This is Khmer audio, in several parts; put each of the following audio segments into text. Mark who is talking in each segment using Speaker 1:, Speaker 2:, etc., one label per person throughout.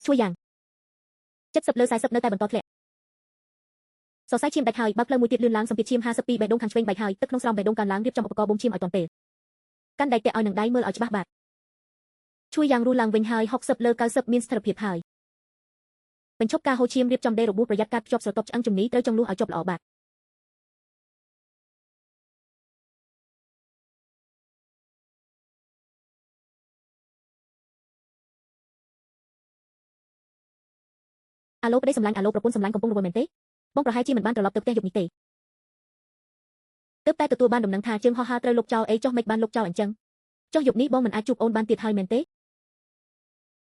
Speaker 1: ឈួយយ៉ាង70លើ40នៅតែបន្តធ្លាក់សរសៃឈាមដាច់ហើយបើកផ្លូវមួយទៀតលឿនឡើងសម្ពាធឈាម52បេះដូងខាងឆ្វេងបែកហើយទឹកក្នុងស្រោមបេះដូងកើនឡើងរៀបចំឧបករណ៍បូមឈាមឲ្យទាន់ពេលកាន់ដែកតាក់ឲ្យនឹងដៃមើលឲ្យច្បាស់បាទឈួយយ៉ាងរស់ឡើងវិញហើយ60លើ90មានស្ថិរភាពហើយបញ្ឈប់ការហូរឈាមរៀបចំដេរបួសប្រយ័ត្នការភ្ជាប់ស្រទាប់ឆ្អឹងជំនីត្រូវចង់លួសឲ្យជាប់ល្អបាទអាឡូប្តីសម្លាញ់អាឡូប្រពន្ធសម្លាញ់កំពុងរវល់មែនទេបងប្រហែលជាមិនបានត្រឡប់ទៅផ្ទះយប់នេះទេទើបតែទទួលបានដំណឹងថាជើងហោះហើរត្រូវលុបចោលអីចុះមិនបានលុបចោលអញ្ចឹងចុះយប់នេះបងមិនអាចជួបអូនបានទៀតហើយមែនទេ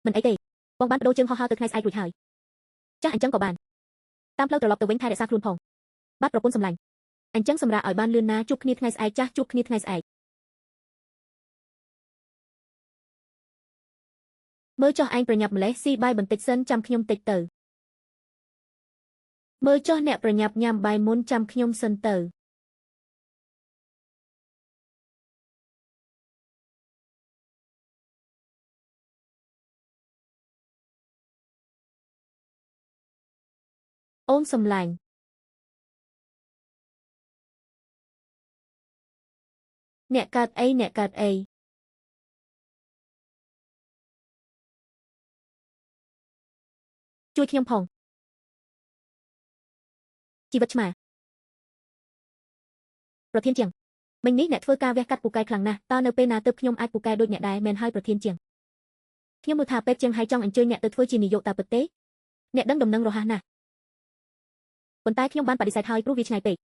Speaker 1: មិនអីទេបងបានបដូរជើងហោះហើរទៅថ្ងៃស្អែករួចហើយចាស់អញ្ចឹងក៏បានតាមផ្លូវត្រឡប់ទៅវិញថែរក្សាខ្លួនផងបាទប្រពន្ធសម្លាញ់អញ្ចឹងសម្រាប់ឲ្យបានលឿនណាជួបគ្នាថ្ងៃស្អែកចាស់ជួបគ្នាថ្ងៃស្អែកមើលចុះឯងប្រញាប់ម្លេះស៊ីបាយបន្តិចសិនចាំខ្ញុំតិចទៅមើលចុះអ្នកប្រញាប់ញ៉ាំបាយមុនចាំខ្ញុំសិនទៅអូនសម្លាញ់អ្នកកើតអីអ្នកកើតអីជួយខ្ញុំផងជីវិតឆ្មាប្រធានជាងមិញនេះអ្នកធ្វើការវះកាត់ពូកែខ្លាំងណាស់តើនៅពេលណាទើបខ្ញុំអាចពូកែដូចអ្នកដែរមែនហើយប្រធានជាងខ្ញុំមើលថាពេទ្យជាងហើយចង់អញ្ជើញអ្នកទៅធ្វើជានាយកតាពិតទេអ្នកដឹងដំណឹងរហ័សណាស់ប៉ុន្តែខ្ញុំបានបដិសេធហើយព្រោះវាឆ្ងាយពេក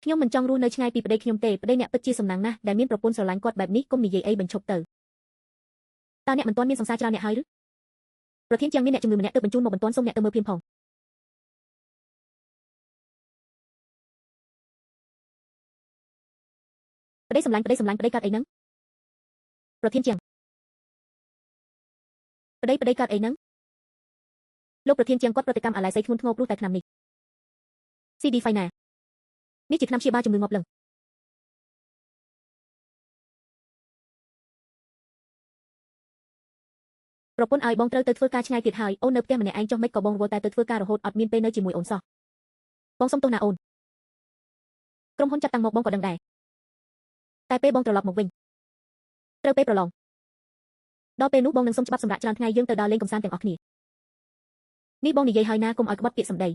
Speaker 1: ខ្ញុំមិនចង់រស់នៅឆ្ងាយពីប្តីខ្ញុំទេប្តីអ្នកពិតជាសំណាងណាស់ដែលមានប្រពន្ធស្រឡាញ់គាត់បែបនេះកុំនិយាយអីបញ្ឈប់ទៅតើអ្នកមិនទាន់មានសង្សារច្រើនអ្នកហើយឬប្រធានជាងមានអ្នកជំងឺម្នាក់ទើបបញ្ជូនមកបន្ទាន់សូមអ្នកទៅមើលភ្លាមផងប្តីសម្លាញ់ប្តីសម្លាញ់ប្តីកើតអីហ្នឹងប្រធានជាងប្តីប្តីកើតអីហ្នឹងលោកប្រធានជាងគាត់ប្រតិកម្មអាឡែសីធ្ងន់ធ្ងរព្រោះតែថ្នាំនេះ CD Fina នេះជាថ្នាំព្យាបាលជំងឺងាប់លឹងប្រពន្ធឲ្យបងត្រូវទៅធ្វើការឆ្ងាយទៀតហើយអូននៅផ្ទះម្នាក់ឯងចុះមិនក៏បងរវល់តែទៅធ្វើការរហូតអត់មានពេលនៅជាមួយអូនសោះបងសុំទោសណាអូនក្រុមហ៊ុនចាត់តាំងមកបងក៏ដឹងដែរតែពេលបងត្រឡប់មកវិញត្រូវពេលប្រឡងដល់ពេលនោះបងនឹងសុំច្បាប់សម្រាប់ច្រើនថ្ងៃយើងទៅដើរលេងកម្សាន្តទាំងអស់គ្នានេះបងនិយាយហើយណាកុំឲ្យក្បត់ពាក្យសម្ដី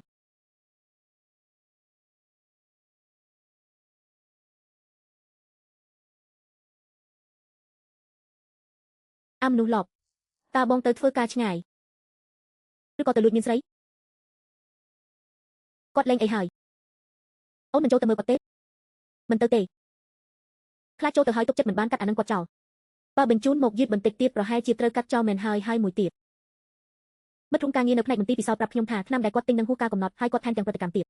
Speaker 1: អាមនុស្សលប់តើបងទៅធ្វើការឆ្ងាយឬក៏ទៅលួចមានស្រីគាត់លេងអីហើយអូនមិនចូលទៅមើលគាត់ទេមិនទៅទេខ្លាចចូលទៅហើយទុកចិត្តមិនបានកាត់អានឹងគាត់ចោលបើបញ្ជូនមកយឺតបន្តិចទៀតប្រហែលជាត្រូវកាត់ចោលមែនហើយហើយមួយទៀតមិត្តរួមការងារនៅផ្នែកមន្ទីរពិសោធន៍ប្រាប់ខ្ញុំថាថ្នាំដែលគាត់ទិញនឹងហួសការកំណត់ហើយគាត់ថែមទាំងប្រតិកម្មទៀត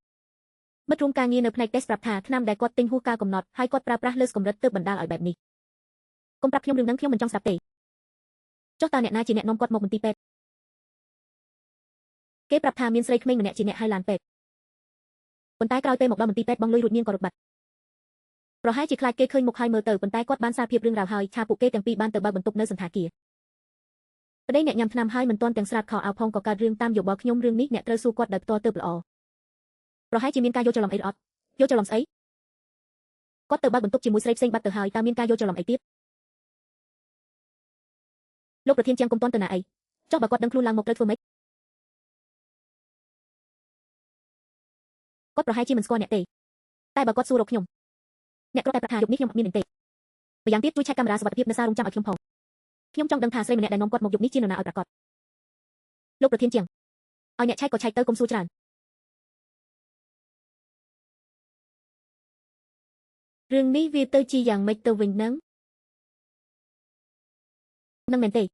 Speaker 1: មិត្តរួមការងារនៅផ្នែកតេស្តប្រាប់ថាថ្នាំដែលគាត់ទិញហួសការកំណត់ហើយគាត់ប្រើប្រាស់លើសកម្រិតទើបបណ្ដាលឲ្យបែបនេះកុំប្រាប់ខ្ញុំរឿងហ្នឹងខ្ញុំមិនចង់ស្ដាប់ទេចុះតើអ្នកណាជាអ្នកនាំគាត់មកមន្ទីរពេទ្យគេប្រាប់ថាមានស្រីក្មេងម្នាក់ជាអ្នកហៅឡានពេទ្យប៉ុន្តែក្រោយពេលមកដល់មន្ទីរពេទ្យបងលុយរួចនាងក៏រត់បាត់ប្រហែលជាខ្លាចគេឃើញមុខហើយមើលទៅប៉ុន្តែគាត់បានសារភាពរឿងរ៉ាវហើយថាពួកគេទាំងពីរបានទៅបើកបន្ទប់នៅសណ្ឋាគារប្តីអ្នកញ៉ាំថ្នាំហើយមិនទាន់ទាំងស្រាតខោអាវផងក៏កើតរឿងតាមយោបល់ខ្ញុំរឿងនេះអ្នកត្រូវសួរគាត់ដោយផ្ទាល់ទើបល្អប្រហែលជាមានការយល់ច្រឡំអីឬអត់យល់ច្រឡំស្អីគាត់ទៅបើកបន្ទប់ជាមួយស្រីផ្សេងបាត់ទៅហើយតើមានការយល់ច្រឡំអីទៀតលោកប្រធានជាងកុំទាន់ទៅណាអីចុះបើគាត់ដឹងខ្លួនឡើងមកត្រូវធ្វើម៉េចគាត់ប្រហែលជាមិនស្គាល់អ្នកទេតែបើគាត់សួររកខ្ញុំអ្នកគ្រាន់តែប្រាប់ថាយប់នេះខ្ញុំអត់មានទេម្យ៉ាងទៀតជួយឆែកកាមេរ៉ាសុវត្ថិភាពនៅសារងចាំឲ្យខ្ញុំផងខ្ញុំចង់ដឹងថាស្រីម្នាក់ដែលនាំគាត់មកយប់នេះជានរណាឲ្យប្រាកដលោកប្រធានជាងឲ្យអ្នកឆែកក៏ឆែកទៅកុំសួរច្រើនរឿងនេះវាទៅជាយ៉ាងម៉េចទៅវិញនឹងនឹងមែនទេ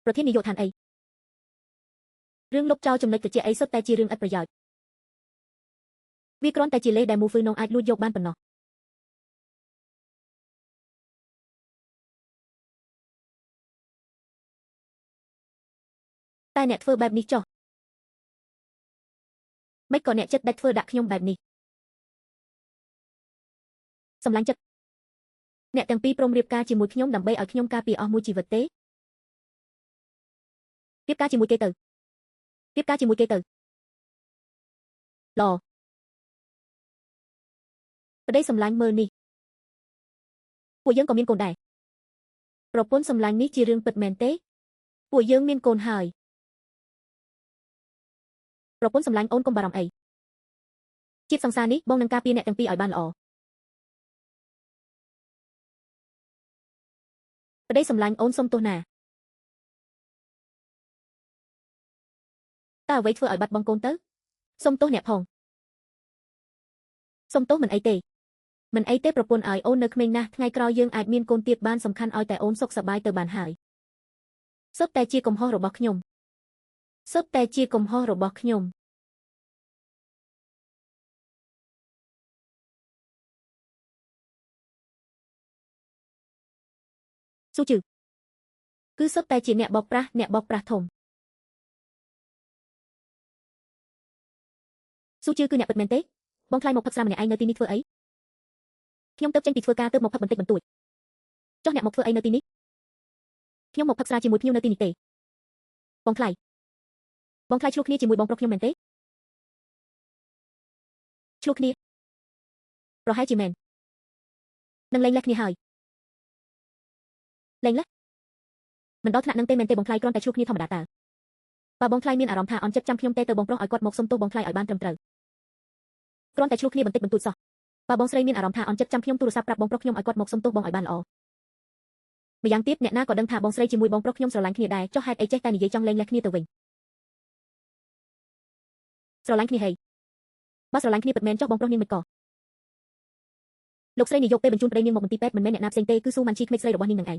Speaker 1: ប្រធាននាយកឋានអីរឿងលុបចោលចំណុចត្រជាអីសុទ្ធតែជារឿងឥតប្រយោជន៍វាគ្រាន់តែជាលេសដែលមូហ្វឺនងអាចលួចយកបានប៉ុណ្ណោះតែអ្នកធ្វើបែបនេះចុះមិនក៏អ្នកចិត្តដាច់ធ្វើដាក់ខ្ញុំបែបនេះសម្លាញ់ចិត្តអ្នកទាំងពីរព្រមរៀបការជាមួយខ្ញុំដើម្បីឲ្យខ្ញុំការពារអស់មួយជីវិតទេ រៀបការជាមួយគេទៅរៀបការជាមួយគេទៅល្អប្តីសម្លាញ់មើលនេះពួកយើងក៏មានកូនដែរប្រពន្ធសម្លាញ់នេះជារឿងពិតមែនទេពួកយើងមានកូនហើយប្រពន្ធសម្លាញ់អូនកុំបារម្ភអីជាតិសង្សារនេះបងនឹងការពារអ្នកទាំងពីរឲ្យបានល្អប្តីសម្លាញ់អូនសុំទោសណាតើអ្វីធ្វើឲ្យបាត់បង់កូនទៅសុំទោសអ្នកផងសុំទោសមិនអីទេមិនអីទេប្រពន្ធឲ្យអូននៅក្មេងណាស់ថ្ងៃក្រោយយើងអាចមានកូនទៀតបានសំខាន់ឲ្យតែអូនសុខសប្បាយទៅបានហើយសុទ្ធតែជាកំហុសរបស់ខ្ញុំសុទ្ធតែជាកំហុសរបស់ខ្ញុំស៊ូជឺគឺសុទ្ធតែជាអ្នកបោកប្រាស់អ្នកបោកប្រាស់ធំស៊ូជឺគឺអ្នកពិតមែនទេបងថ្លៃមកផឹកស្រាម្នាក់ឯងនៅទីនេះធ្វើអីខ្ញុំទៅចេញពីធ្វើការទៅមកផឹកបន្តិចបន្តួចចុះអ្នកមកធ្វើអីនៅទីនេះខ្ញុំមកផឹកស្រាជាមួយភ្ញៀវនៅទីនេះទេបងថ្លៃបងថ្លៃឆ្លោះគ្នាជាមួយបងប្រុសខ្ញុំមែនទេឆ្លោះគ្នាប្រហែលជាមែននឹងលែងលះគ្នាហើយលែងលះមិនដល់ថ្នាក់នឹងទេមែនទេបងថ្លៃគ្រាន់តែឆ្លោះគ្នាធម្មតាតើបើបងថ្លៃមានអារម្មណ៍ថាអន់ចិត្តចាំខ្ញុំទេទៅបងប្រុសឲ្យគាត់មកសុំទោសបងថ្លៃឲ្យបានត្រឹមត្រូវគ្រាន់តែឆ្លោះគ្នាបន្តិចបន្តួចសោះបើបងស្រីមានអារម្មណ៍ថាអន់ចិត្តចាំខ្ញុំទូរស័ព្ទប្រាប់បងប្រុសខ្ញុំឲ្យគាត់មកសុំទោសបងឲ្យបានល្អម្យ៉ាងទៀតអ្នកណាក៏ដឹងថាបងស្រីជាមួយបងប្រុសខ្ញុំស្រឡាញ់គ្នាដែរចុះហេតុអីចេះតែនិយាយចង់លែងលះគ្នាទៅវិញស្រឡាញ់គ្នាហីបើស្រឡាញ់គ្នាពិតមែនចុះបងប្រុសនាងមិនក៏លោកស្រីនាយកពេលបញ្ជូនប្តីនាងមកមន្ទីរពេទ្យមិនមែនអ្នកណាផ្សេងទេគឺស៊ូម៉ាន់ជីក្មេកស្រីរបស់នាងនឹងឯង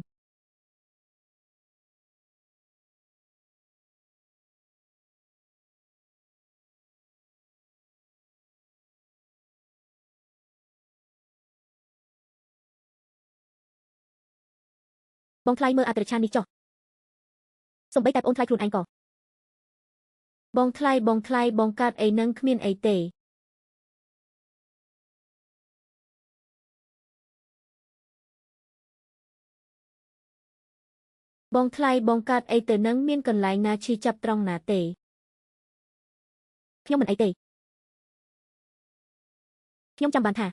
Speaker 1: បងថ្លៃមើលអត្តរឆាននេះចុះសំបីតែប្អូនថ្លៃខ្លួនឯងក៏បងថ្លៃបងថ្លៃបងកាត់អីនឹងគ្មានអីទេបងថ្លៃបងកាត់អីទៅនឹងមានកន្លែងណាឈឺចាប់ត្រង់ណាទេខ្ញុំមិនអីទេខ្ញុំចាំបានថា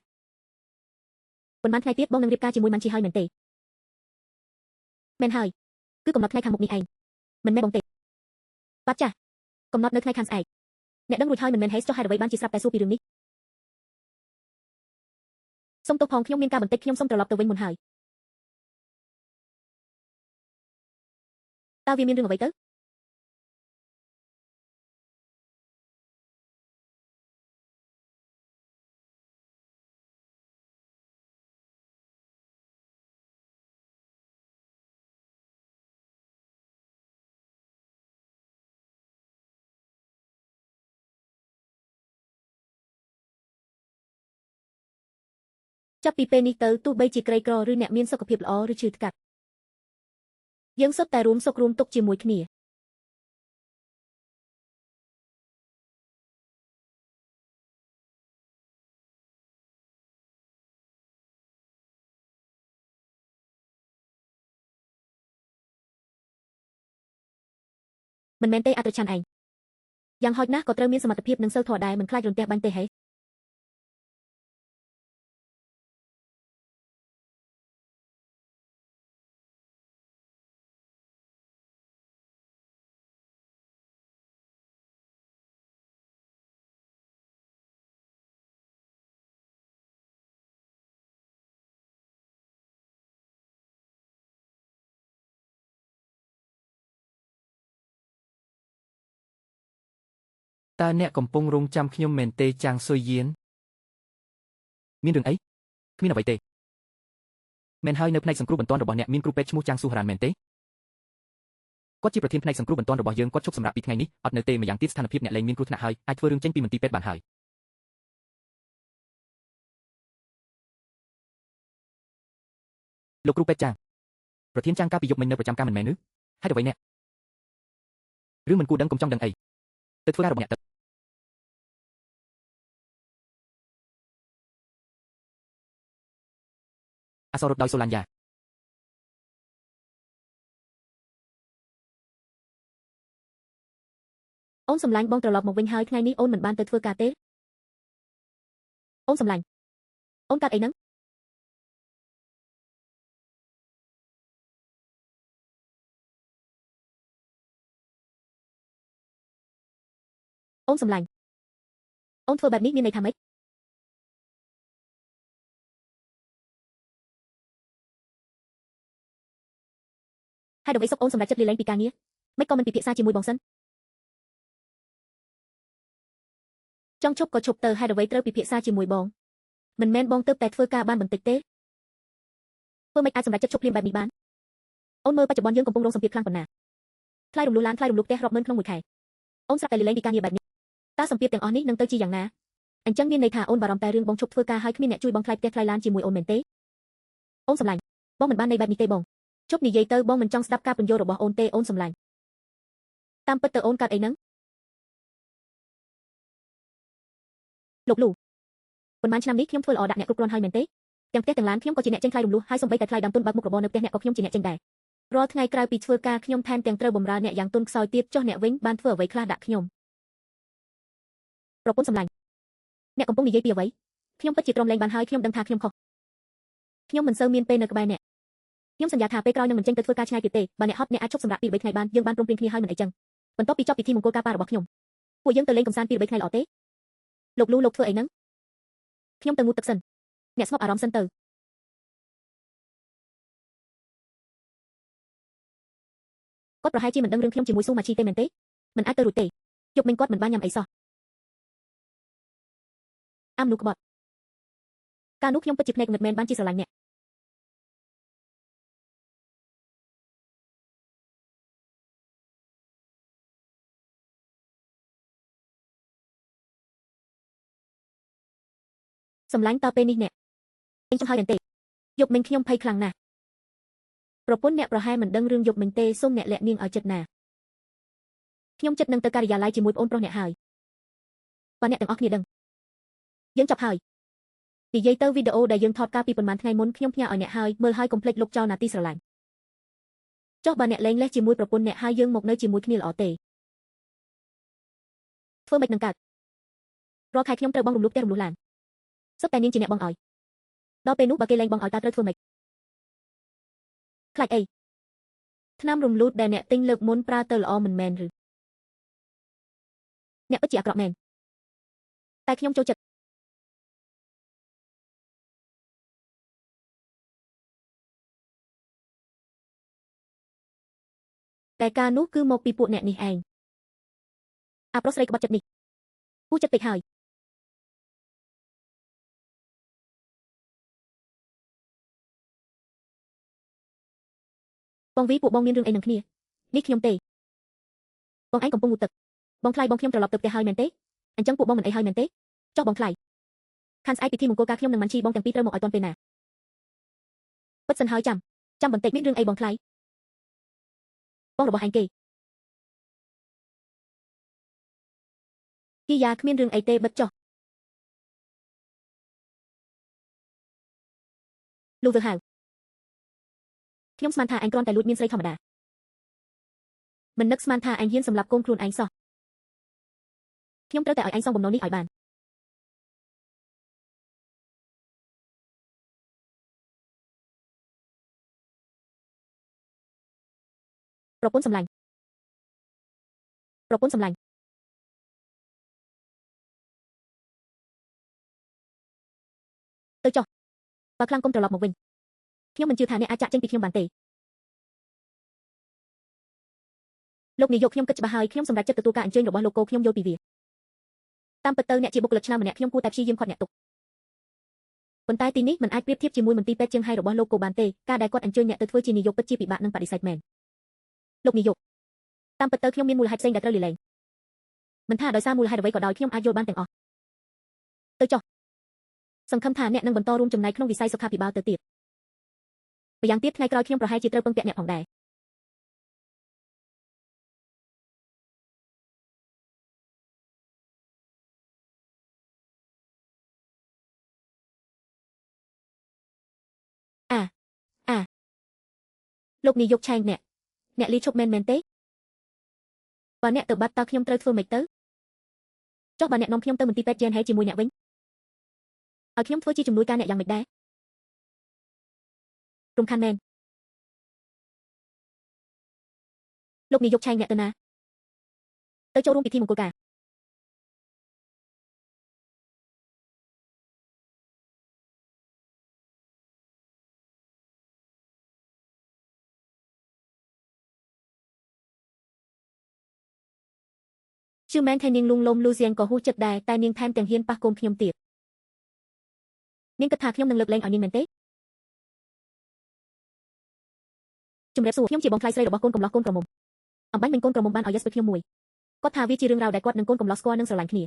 Speaker 1: ប៉ុន្មានថ្ងៃទៀតបងនឹងរៀបការជាមួយម៉ាន់ជីហើយមែនទេមែនហើយគឺកំណត់ថ្ងៃខាងមុខនេះឯងមិនមែនបងទេបាត់ចាស់កំណត់នៅថ្ងៃខាងស្អែកអ្នកដឹងរួចហើយមិនមែនហេចុះហេតុអ្វីបានជាស្រាប់តែសួរពីរឿងនេះសុំទោសផងខ្ញុំមានការបន្តិចខ្ញុំសុំត្រឡប់ទៅវិញមុនហើយតើវាមានរឿងអ្វីទៅចាប់ពីពេលនេះទៅទោះបីជាក្រីក្រឬអ្នកមានសុខភាពល្អឬឈឺថ្កាត់យើងសុទ្ធតែរួមសុខរួមទុក្ខជាមួយគ្នាមិនមែនទេអត្តរឆានឯងយ៉ាងហោចណាស់ក៏ត្រូវមានសមត្ថភាពនិងសិលធម៌ដែរមិនខ្លាចរន្ទះបាញ់ទេហេ
Speaker 2: តើអ្នកកំពុងរងចាំខ្ញុំមែនទេចាងស៊ុយយៀនមានរឿងអីគ្មានអ្វីទេមែនហើយនៅផ្នែកសង្គ្រោះបន្ទាន់របស់អ្នកមានគ្រូពេទ្យឈ្មោះចាងស៊ូហារ៉ានមែនទេគាត់ជាប្រធានផ្នែកសង្គ្រោះបន្ទាន់របស់យើងគាត់ឈប់សម្រាកពីថ្ងៃនេះអត់នៅទេម្យ៉ាងទៀតស្ថានភាពអ្នកលែងមានគ្រោះថ្នាក់ហើយអាចធ្វើរឿងចេញពីមន្ទីរពេទ្យបានហើយលោកគ្រូពេទ្យចាងប្រធានចាងកាលពីយប់មិញនៅប្រចាំការមិនមែនឬហេតុអ្វីអ្នករឿងមិនគួរដឹងកុំចង់ដឹងអីទៅធ្វើការរបស់អ្នកទៅអក្សររត់ដោយសូឡាញយ៉ា
Speaker 1: អូនសម្លាញ់បងត្រឡប់មកវិញហើយថ្ងៃនេះអូនមិនបានទៅធ្វើការទេអូនសម្លាញ់អូនកាត់អីហ្នឹងអូនសម្លាញ់អូនធ្វើបែបនេះមានន័យថាម៉េចហើយដល់ពេលសុកអូនសម្រេចចិត្តលាលែងពីការងារមិនក៏មិនពិភាក្សាជាមួយបងសិនចង់ឈប់ក៏ឈប់ទៅហើយអ្វីត្រូវពិភាក្សាជាមួយបងមិនមែនបងទៅតែធ្វើការបានបន្តិចទេធ្វើមិនអាចសម្រេចចិត្តឈប់ភ្លាមបែបនេះបានអូនមើលបច្ចុប្បន្នយើងកំពុងរងសម្ពាធខ្លាំងប៉ុណ្ណាថ្លៃរំលោះឡានថ្លៃរំលោះផ្ទះរាប់ម៉ឺនក្នុងមួយខែអូនស្រាប់តែលាលែងពីការងារបែបនេះតើសម្ពាធទាំងអស់នេះនឹងទៅជាយ៉ាងណាអញ្ចឹងមានន័យថាអូនបារម្ភតែរឿងបងឈប់ធ្វើការហើយគ្មានអ្នកជួយបងថ្លៃផ្ទះថ្លៃឡានជាមួយអូនមែនទេអូនសម្លាញ់បងមិនបានន័យបែបនេះទេបងជប់និយាយទៅបងមិនចង់ស្ដាប់ការពន្យល់របស់អូនទេអូនសម្លាញ់តាមពិតទៅអូនកាត់អីហ្នឹងលោកលូប៉ុន្មានឆ្នាំនេះខ្ញុំធ្វើល្អដាក់អ្នកគ្រប់គ្រាន់ហើយមែនទេទាំងផ្ទះទាំងឡានខ្ញុំក៏ជាអ្នកចេញថ្លៃរំលោះហើយសូម្បីតែថ្លៃដើមទុនបើកមុខរបរនៅផ្ទះអ្នកក៏ខ្ញុំជាអ្នកចេញដែររាល់ថ្ងៃក្រៅពីធ្វើការខ្ញុំថែមទាំងត្រូវបម្រើអ្នកយ៉ាងទន់ខ្សោយទៀតចុះអ្នកវិញបានធ្វើអ្វីខ្លះដាក់ខ្ញុំប្រពន្ធសម្លាញ់អ្នកកំពុងនិយាយពីអ្វីខ្ញុំពិតជាទ្រាំលែងបានហើយខ្ញុំដឹងថាខ្ញុំខុសខ្ញុំមិនសូវមានពេលនៅក្បែរអ្នកខ្ញុំសន្យាថាពេលក្រោយនឹងមិនចេញទៅធ្វើការឆ្ងាយទៀតទេបើអ្នកហត់អ្នកអាចឈប់សម្រាកពី3ថ្ងៃបានយើងបានព្រមព្រៀងគ្នាហើយមិនអីចឹងបន្ទាប់ពីចប់ពិធីមង្គលការប៉ារបស់ខ្ញុំពួកយើងទៅលេងកម្សាន្តពី3ថ្ងៃល្អទេលោកលូលោកធ្វើអីហ្នឹងខ្ញុំទៅងូតទឹកសិនអ្នកស្ងប់អារម្មណ៍សិនទៅគាត់ប្រហែលជាមិនដឹងរឿងខ្ញុំជាមួយស៊ូម៉ាឈីទេមែនទេមិនអាចទៅរួចទេយប់មិញគាត់មិនបានញ៉ាំអីសោះអាមនុស្សក្បត់កាលនោះខ្ញុំពិតជាភ្នែកងឹតមែនបានជាស្រឡាញ់អ្នកសម្លាញ់តើពេលនេះអ្នកឯងចង់ហើយមែនទេយប់មិញខ្ញុំភ័យខ្លាំងណាស់ប្រពន្ធអ្នកប្រហែលមិនដឹងរឿងយប់មិញទេសូមអ្នកលាក់នាងឲ្យចិត្តណាខ្ញុំចិត្តនឹងទៅការិយាល័យជាមួយប្អូនប្រុសអ្នកហើយបើអ្នកទាំងអស់គ្នាដឹងយើងចាប់ហើយនិយាយទៅវីដេអូដែលយើងថតកាលពីប៉ុន្មានថ្ងៃមុនខ្ញុំផ្ញើឲ្យអ្នកហើយមើលហើយកុំភ្លេចលុបចោលណាទីស្រឡាញ់ចុះបើអ្នកលែងលេះជាមួយប្រពន្ធអ្នកហើយយើងមកនៅជាមួយគ្នាល្អទេធ្វើម៉េចនឹងកើតរាល់ខែខ្ញុំត្រូវបង់រំលោះផ្ទះរំលោះឡានសុទ្ធតែនាងជាអ្នកបងឲ្យដល់ពេលនោះបើគេលែងបងឲ្យតើត្រូវធ្វើម៉េចខ្លាចអីថ្នាំរំលូតដែលអ្នកទិញលើកមុនប្រើទៅល្អមិនមែនឬអ្នកពិតជាអាក្រក់មែនតែខ្ញុំចូលចិត្តតែការនោះគឺមកពីពួកអ្នកនេះឯងអាប្រុសស្រីក្បត់ចិត្តនេះពូចិត្តពេកហើយបងវីពួកបងមានរឿងអីនឹងគ្នានេះខ្ញុំទេបងឯងកំពុងងូតទឹកបងថ្លៃបងខ្ញុំត្រឡប់ទៅផ្ទះហើយមែនទេអញ្ចឹងពួកបងមិនអីហើយមែនទេចុះបងថ្លៃខានស្អែកពិធីមង្គលការខ្ញុំនឹងម៉ាន់ឈីបងទាំងពីរត្រូវមកឲ្យទាន់ពេលណាពិតសិនហើយចាំបន្តិចមានរឿងអីបងថ្លៃបងរបស់ឯងគេគីយ៉ាគ្មានរឿងអីទេបិទចុះលូវើហៅខ្ញុំស្មានថាឯងគ្រាន់តែលួចមានស្រីធម្មតាមិននឹកស្មានថាឯងហ៊ានសម្លាប់កូនខ្លួនឯងសោះខ្ញុំត្រូវតែឲ្យឯងសងបំណុលនេះឲ្យបានប្រពន្ធសម្លាញ់ប្រពន្ធសម្លាញ់ទៅចុះបើខ្លាំងកុំត្រឡប់មកវិញខ្ញុំមិនជឿថាអ្នកអាចចាក់ចេញពីខ្ញុំបានទេលោកនាយកខ្ញុំគិតច្បាស់ហើយខ្ញុំសម្រេចចិត្តទទួលការអញ្ជើញរបស់លោកកូខ្ញុំយល់ពីវាតាមពិតទៅអ្នកជាបុគ្គលិកឆ្នើមម្នាក់ខ្ញុំគួរតែព្យាយាមខាត់អ្នកទុកប៉ុន្តែទីនេះមិនអាចប្រៀបធៀបជាមួយមន្ទីរពេទ្យជាងហៃរបស់លោកកូបានទេការដែលគាត់អញ្ជើញអ្នកទៅធ្វើជានាយកពិតជាពិបាកនឹងបដិសេធមែនលោកនាយកតាមពិតទៅខ្ញុំមានមូលហេតុផ្សេងដែលត្រូវលាលែងមិនថាដោយសារមូលហេតុអ្វីក៏ដោយខ្ញុំអាចយល់បានទាំងអស់ទៅចុះសង្ឃឹមថាអ្នកនឹងបន្តរួមចំណែកក្នុងវិស័យសុខាភិបាលទៅទៀតម្យ៉ាងទៀតថ្ងៃក្រោយខ្ញុំប្រហែលជាត្រូវពឹងពាក់អ្នកផងដែរអាលោកនាយកឆែងអ្នកលីឈប់មែនទេ បើអ្នកទៅបាត់តើខ្ញុំត្រូវធ្វើម៉េចទៅចុះបើអ្នកនាំខ្ញុំទៅមន្ទីរពេទ្យជេនហេជាមួយអ្នកវិញឲ្យខ្ញុំធ្វើជាជំនួយការអ្នកយ៉ាងម៉េចដែររំខានមែនលោកនាយកឆែងអ្នកទៅណាទៅចូលរួមពិធីមង្គលការជឿមែនថានាងលួងលោមលូសៀងក៏ហួសចិត្តដែរតែនាងថែមទាំងហ៊ានប៉ះកូនខ្ញុំទៀតនាងគិតថាខ្ញុំនឹងលើកលែងឲ្យនាងមែនទេជំរាបសួរខ្ញុំជាបងថ្លៃស្រីរបស់កូនកំឡោះកូនក្រមុំអំបញ្ញមិញកូនក្រមុំបានឲ្យយេសពីខ្ញុំមួយគាត់ថាវាជារឿងរ៉ាវដែលគាត់និងកូនកំឡោះស្គាល់និងស្រឡាញ់គ្នា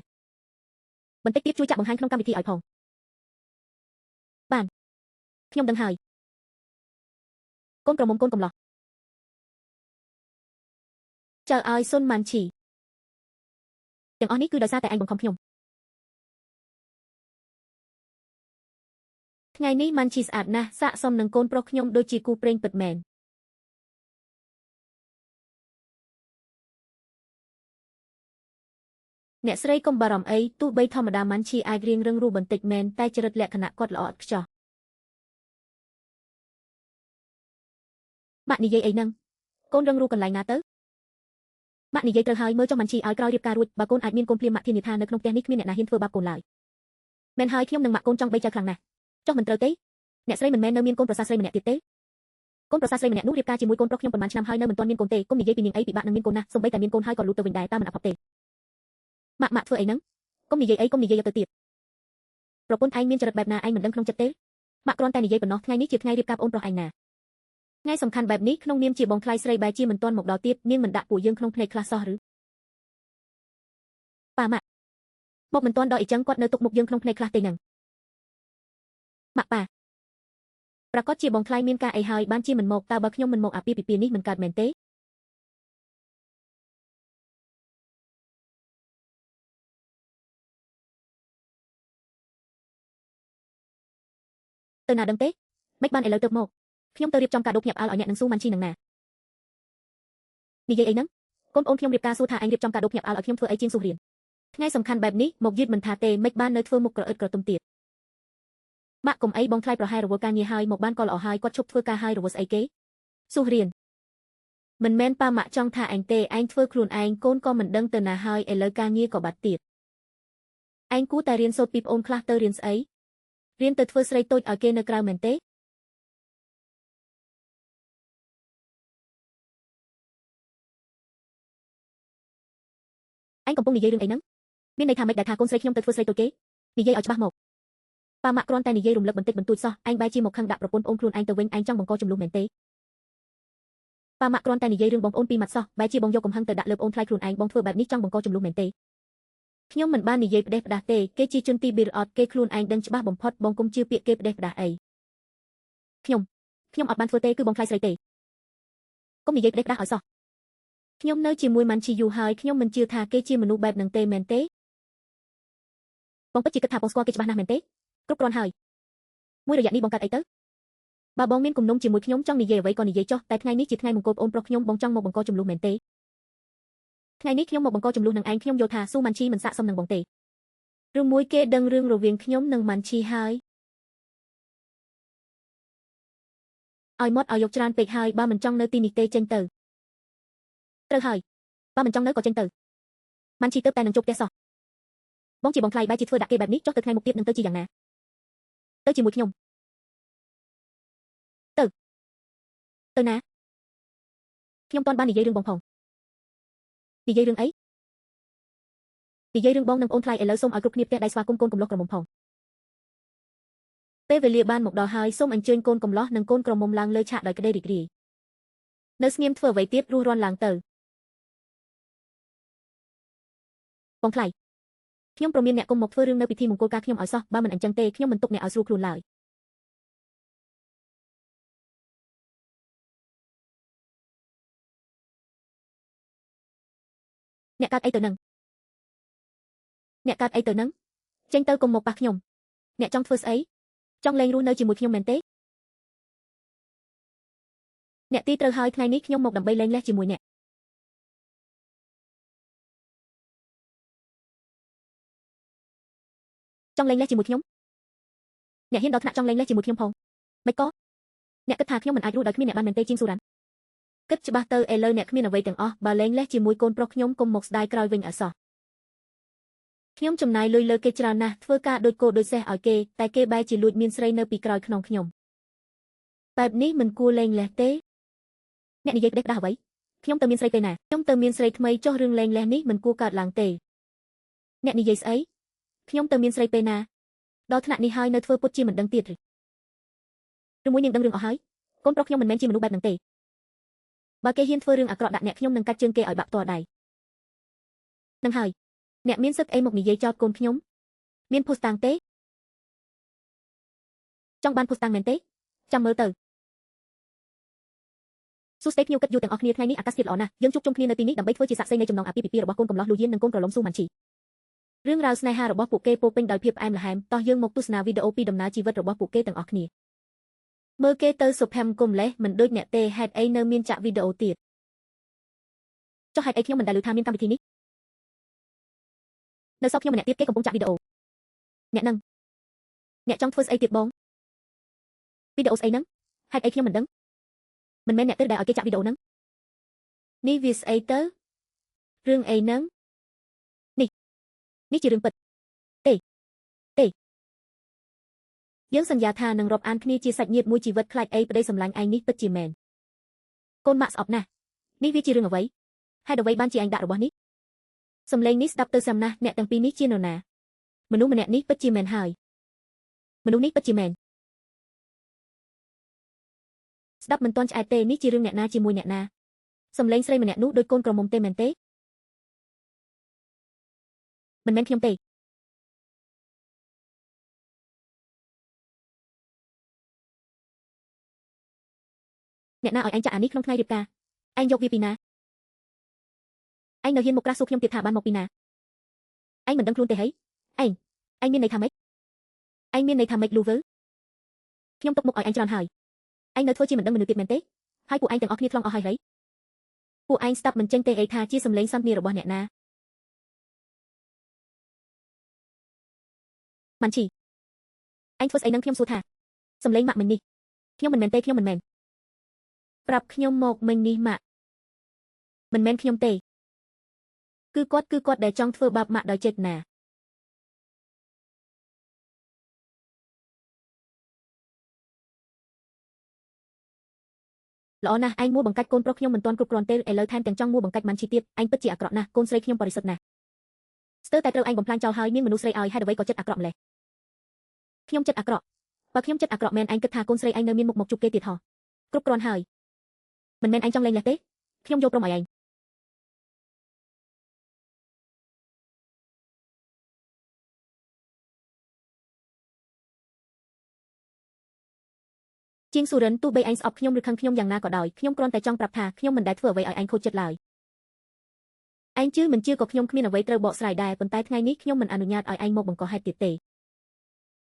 Speaker 1: បន្តិចទៀតជួយចាក់បង្ហាញក្នុងកម្មវិធីឲ្យផងបានខ្ញុំដឹងហើយកូនក្រមុំកូនកំឡោះចៅឲ្យសុនម៉ាន់ឈីទាំងអស់នេះគឺដោយសារតែឯងបង្ខំខ្ញុំថ្ងៃនេះម៉ាន់ឈីស្អាតណាស់ស័ក្តិសមនឹងកូនប្រុសខ្ញុំដូចជាគូព្រេងពិតមែនអ្នកស្រីកុំបារម្ភអីទោះបីធម្មតាម៉ាន់ឈីអាចរៀងរឹងរូសបន្តិចមែនតែចរិតលក្ខណៈគាត់ល្អឥតខ្ចោះម៉ាក់និយាយអីហ្នឹងកូនរឹងរូសកន្លែងណាទៅម៉ាក់និយាយត្រូវហើយមើលចុះម៉ាន់ឈីឲ្យក្រោយរៀបការរួចបើកូនអាចមានកូនភ្លាមម៉ាក់ធានាថានៅក្នុងផ្ទះនេះគ្មានអ្នកណាហ៊ានធ្វើបាបកូនឡើយមែនហើយខ្ញុំនិងម៉ាក់កូនចង់បីចៅខ្លាំងណាស់ចុះមិនត្រូវទេអ្នកស្រីមិនមែននៅមានកូនប្រសាស្រីម្នាក់ទៀតទេកូនប្រសាស្រីម្នាក់នោះរៀបការជាមួយកូនប្រុសខ្ញុំប៉ុន្មានឆ្នាំហើយនៅមិនទាន់មានកូនទេកុំនិយាយពីនាងអីពិបាកនឹងមានកូនណាស់សូម្បីតែមានកូនហើយក៏លូតទៅវិញដែរតើមិនអភ័ព្វទេម៉ាក់ម៉ាក់ធ្វើអីហ្នឹងកុំនិយាយអីកុំនិយាយយកទៅទៀតប្រពន្ធឯងមានចរិតបែបណាឯងមិនដឹងក្នុងចិត្តទេម៉ាក់គ្រាន់តែនិយាយប៉ុណ្ណោះថ្ងៃនេះជាថ្ងៃរៀបការប្អូនប្រុសឯងណាថ្ងៃសំខាន់បែបនេះក្នុងនាមជាបងថ្លៃស្រីបែរជាមិនទាន់មកដល់ទៀតនាងមិនដាក់ពួកយើងក្នុងភ្នែកខ្លះសោះឬប៉ាម៉ាក់មកមិនទាន់ដល់អីចឹងគាត់នៅទុកមុខយើងក្នុងភ្នែកខ្លះទេហ្នឹងម៉ាក់ប៉ាប្រកាសជាបងថ្លៃមានការអីហើយបានជាមិនមកតើបើខ្ញុំមិនមកអាពាហ៍ពិពាហ៍នេះមិនកើតមែនទេទៅណាដឹងទេមិនបានឥឡូវទៅមកខ្ញុំទៅរៀបចំកាដូភ្ញាក់ផ្អើលឲ្យអ្នកនឹងស៊ូម៉ាន់ឈីនឹងណានិយាយអីហ្នឹងកូនប្អូនខ្ញុំរៀបការសួរថាឯងរៀបចំកាដូភ្ញាក់ផ្អើលឲ្យខ្ញុំធ្វើអីជាងស៊ូរៀនថ្ងៃសំខាន់បែបនេះមកយឺតមិនថាទេមិនបាននៅធ្វើមុខក្រអឺតក្រទុំទៀតម៉ាក់កុំអីបងថ្លៃប្រហែលរវល់ការងារហើយមកបានក៏ល្អហើយគាត់ឈប់ធ្វើការហើយរវល់ស្អីគេស៊ូរៀនមិនមែនប៉ាម៉ាក់ចង់ថាឯងទេឯងធ្វើខ្លួនឯងកូនក៏មិនដឹងទៅណាហើយឥឡូវការងារក៏បាត់ទៀតឯងគួរតែរៀនសូត្រពីប្អូនខ្លះទៅរៀនស្អីរៀនទៅធ្វើស្រីតូចឲ្យគេនៅក្រៅមែនទេឯងកំពុងនិយាយរឿងអីហ្នឹងមានន័យថាម៉េចដែលថាកូនស្រីខ្ញុំទៅធ្វើស្រីតូចគេនិយាយឲ្យច្បាស់មកប៉ាម៉ាក់គ្រាន់តែនិយាយរំលឹកបន្តិចបន្តួចសោះឯងបែរជាមកខឹងដាក់ប្រពន្ធប្អូនខ្លួនឯងទៅវិញឯងចង់បង្កជម្លោះមែនទេប៉ាម៉ាក់គ្រាន់តែនិយាយរឿងបងប្អូនពីរម៉ាត់សោះបែរជាបងយកកំហឹងទៅដាក់លើប្អូនថ្លៃខ្លួនឯងបងធ្វើបែបនេះចង់បង្កជម្លោះមែនទេខ្ញុំមិនបាននិយាយផ្ដេសផ្ដាស់ទេគេជាជនទីប៊ីរអត់គេខ្លួនឯងដឹងច្បាស់បំផុតបងគុំជឿពាក្យគេផ្ដេសផ្ដាស់អីខ្ញុំអត់បានធ្វើទេគឺបងថ្លៃស្រីទេកុំនិយាយផ្ដេសផ្ដាស់ឲ្យសោះខ្ញុំនៅជាមួយម៉ាន់ឈីយូហើយខ្ញុំមិនជឿថាគេជាមនុស្សបែបហ្នឹងទេមែនទេបងពិតជាគិតថាបងស្គាល់គេច្បាស់ណាស់មែនទេគ្រប់គ្រាន់ហើយមួយរយៈនេះបងកាត់អីទៅបើបងមានគំនុំជាមួយខ្ញុំចង់និយាយអ្វីក៏និយាយចុះតែថ្ងៃនេះជាថ្ងៃមង្គលប្អូនប្រុសខ្ញុំបងចង់មកបង្កជម្លោះមែនទេថ្ងៃនេះខ្ញុំមកបង្កជម្លោះនឹងឯងខ្ញុំយល់ថាស៊ូម៉ាន់ឈីមិនស័ក្តិសមនឹងបងទេឬមួយគេដឹងរឿងរវាងខ្ញុំនិងម៉ាន់ឈីហើយឲ្យមាត់ឲ្យយកច្រើនពេកហើយបើមិនចង់នៅទីនេះទេចេញទៅត្រូវហើយបើមិនចង់នៅក៏ចេញទៅម៉ាន់ឈីទៅតែនឹងជប់ផ្ទះសោះបងជាបងថ្លៃបែរជាធ្វើដាក់គេបែបនេះចុះទៅថ្ងៃមុខទៀតនឹងទៅជាយ៉ាងណាទៅជាមួយខ្ញុំទៅណាខ្ញុំតន់បាននិយាយរឿងបងផងនិយាយរឿងអីនិយាយរឿងបងនិងប្អូនថ្លៃឥឡូវសូមឲ្យគ្រប់គ្នាផ្ទះដៃស្វាគមន៍កូនកំឡោះក្រមុំផងពេលវេលាបានមកដល់ហើយសូមអញ្ជើញកូនកំឡោះនិងកូនក្រមុំឡើងលើឆាកដោយក្តីរីករាយនៅស្ងៀមធ្វើអ្វីទៀតរស់រាន់ឡើងទៅបងថ្លៃខ្ញុំព្រមានអ្នកគុំមកធ្វើរឿងនៅពិធីមង្គលការខ្ញុំឲ្យសោះបើមិនអញ្ចឹងទេខ្ញុំមិនទុកអ្នកឲ្យស្រួលខ្លួនឡើយអ្នកកើតអីទៅនឹងអ្នកកើតអីទៅនឹងចេញទៅកុំមកប៉ះខ្ញុំអ្នកចង់ធ្វើស្អីចង់លេងរស់នៅជាមួយខ្ញុំមែនទេអ្នកទីត្រូវហើយថ្ងៃនេះខ្ញុំមកដើម្បីលេងលេះជាមួយអ្នក ចង់លែងលះជាមួយខ្ញុំអ្នកហ៊ានដល់ថ្នាក់ចង់លែងលះជាមួយខ្ញុំផងមិនក៏អ្នកគិតថាខ្ញុំមិនអាចរស់ដោយគ្មានអ្នកបានមែនទេជាងស៊ូរ៉ាន់គិតច្បាស់ទៅឥឡូវអ្នកគ្មានអ្វីទាំងអស់បើលែងលះជាមួយកូនប្រុសខ្ញុំកុំមកស្ដាយក្រោយវិញឲ្យសោះខ្ញុំចំណាយលុយលើគេច្រើនណាស់ធ្វើការដូចគោដូចសេះឲ្យគេតែគេបែរជាលួចមានស្រីនៅពីក្រោយខ្នងខ្ញុំបែបនេះមិនគួរលែងលះទេអ្នកនិយាយផ្ដេសផ្ដាស់អ្វីខ្ញុំទៅមានស្រីពេលណាខ្ញុំទៅមានស្រីថ្មីចុះរឿងលែងលះនេះមិនគួរកើតឡើងទេអ្នកនិយាយស្អីខ្ញុំទៅមានស្រីពេលណាដល់ថ្នាក់នេះហើយនៅធ្វើពុតជាមិនដឹងទៀតឬមួយនាងដឹងរឿងអស់ហើយកូនប្រុសខ្ញុំមិនមែនជាមនុស្សបែបហ្នឹងទេបើគេហ៊ានធ្វើរឿងអាក្រក់ដាក់អ្នកខ្ញុំនឹងកាច់ជើងគេឲ្យបាក់ផ្ទាល់ដៃនឹងហើយអ្នកមានសិទ្ធិអីមកនិយាយចោទកូនខ្ញុំមានភស្តុតាងទេចង់បានភស្តុតាងមែនទេចាំមើលទៅសួស្តីភ្ញៀវកិត្តិយសទាំងអស់គ្នាថ្ងៃនេះអាកាសធាតុល្អណាស់យើងជួបជុំគ្នានៅទីនេះដើម្បីធ្វើជាសាក្សីនៃចំណងអាពាហ៍ពិពាហ៍របស់កូនកំលោះលូយាននិងកូនក្រឡុំស៊ូម៉ាន់ជីរឿងរ៉ាវស្នេហារបស់ពួកគេពោពេញដោយភាពផ្អែមល្ហែមតោះយើងមកទស្សនាវីដេអូពីដំណើរជីវិតរបស់ពួកគេទាំងអស់គ្នាមើលគេទៅសុភមង្គលម្លេះមិនដូចអ្នកទេហេតុអីនៅមានចាក់វីដេអូទៀតចុះហេតុអីខ្ញុំមិនដែលឮថាមានកម្មវិធីនេះនៅសល់ខ្ញុំម្នាក់ទៀតគេកំពុងចាក់វីដេអូអ្នកនឹងអ្នកចង់ធ្វើស្អីទៀតបងវីដេអូស្អីហ្នឹងហេតុអីខ្ញុំមិនដឹងមិនមែនអ្នកទេដែលឲ្យគេចាក់វីដេអូហ្នឹងនេះវាស្អីទៅរឿងអីហ្នឹងនេះជារឿងពិតទេទេយើងសន្យាថានឹងរាប់អានគ្នាជាសាច់ញាតិមួយជីវិតខ្លាចអីប្តីសម្លាញ់ឯងនេះពិតជាមែនកូនម៉ាក់ស្អប់ណាស់នេះវាជារឿងអ្វីហេតុអ្វីបានជាឯងដាក់របស់នេះសំឡេងនេះស្ដាប់ទៅសាំណាស់អ្នកទាំងពីរនេះជានរណាមនុស្សម្នាក់នេះពិតជាមែនហើយមនុស្សនេះពិតជាមែនស្ដាប់មិនទាន់ឆ្អែតទេនេះជារឿងអ្នកណាជាមួយអ្នកណាសំឡេងស្រីម្នាក់នោះដូចកូនក្រមុំទេមែនទេមិនមែនខ្ញុំទេអ្នកណាឲ្យឯងចាក់អានេះក្នុងថ្ងៃរៀបការឯងយកវាពីណាឯងនៅហ៊ានមកក្រាស់សួរខ្ញុំទៀតថាបានមកពីណាឯងមិនដឹងខ្លួនទេហីឯងមានន័យថាម៉េចឯងមានន័យថាម៉េចលូវើខ្ញុំຕົកមុខឲ្យឯងច្រើនហើយឯងនៅធ្វើជាមិនដឹងមនុស្សទៀតមែនទេហើយពួកឯងទាំងអស់គ្នាខ្លងអស់ហើយហីពួកឯងស្ដាប់មិនចេញទេអីថាជាសំឡេងសន្ទនារបស់អ្នកណាម៉ាន់ជីឯងធ្វើស្អីនឹងខ្ញុំសួរថាសំឡេងម៉ាក់មិញនេះខ្ញុំមិនមែនទេខ្ញុំមិនមែនប្រាប់ខ្ញុំមកមិញនេះម៉ាក់មិនមែនខ្ញុំទេគឺគាត់ដែលចង់ធ្វើបាបម៉ាក់ដោយចេតនាល្អណាស់ឯងមួបង្កាច់កូនប្រុសខ្ញុំមិនទាន់គ្រប់គ្រាន់ទេឥឡូវថែមទាំងចង់មួបង្កាច់ម៉ាន់ជីទៀតឯងពិតជាអាក្រក់ណាស់កូនស្រីខ្ញុំបរិសុទ្ធណាស់ស្ទើរតែត្រូវឯងបំផ្លាញចោលហើយមានមនុស្សស្រីឲ្យហេតុអ្វីក៏ចិត្តអាក្រក់ម្ល៉េះខ្ញុំចិត្តអាក្រក់បើខ្ញុំចិត្តអាក្រក់មែនឯងគិតថាកូនស្រីឯងនៅមានមុខមកជួបគេទៀតហ៎គ្រប់គ្រាន់ហើយមិនមែនឯងចង់លែងលះទេខ្ញុំយល់ព្រមឲ្យឯងជាងស៊ូរិនទោះបីឯងស្អប់ខ្ញុំឬខឹងខ្ញុំយ៉ាងណាក៏ដោយខ្ញុំគ្រាន់តែចង់ប្រាប់ថាខ្ញុំមិនដែលធ្វើអ្វីឲ្យឯងខូចចិត្តឡើយឯងជឿមិនជឿក៏ខ្ញុំគ្មានអ្វីត្រូវបកស្រាយដែរប៉ុន្តែថ្ងៃនេះខ្ញុំមិនអនុញ្ញាតឲ្យឯងមកបង្កហេតុទៀតទេ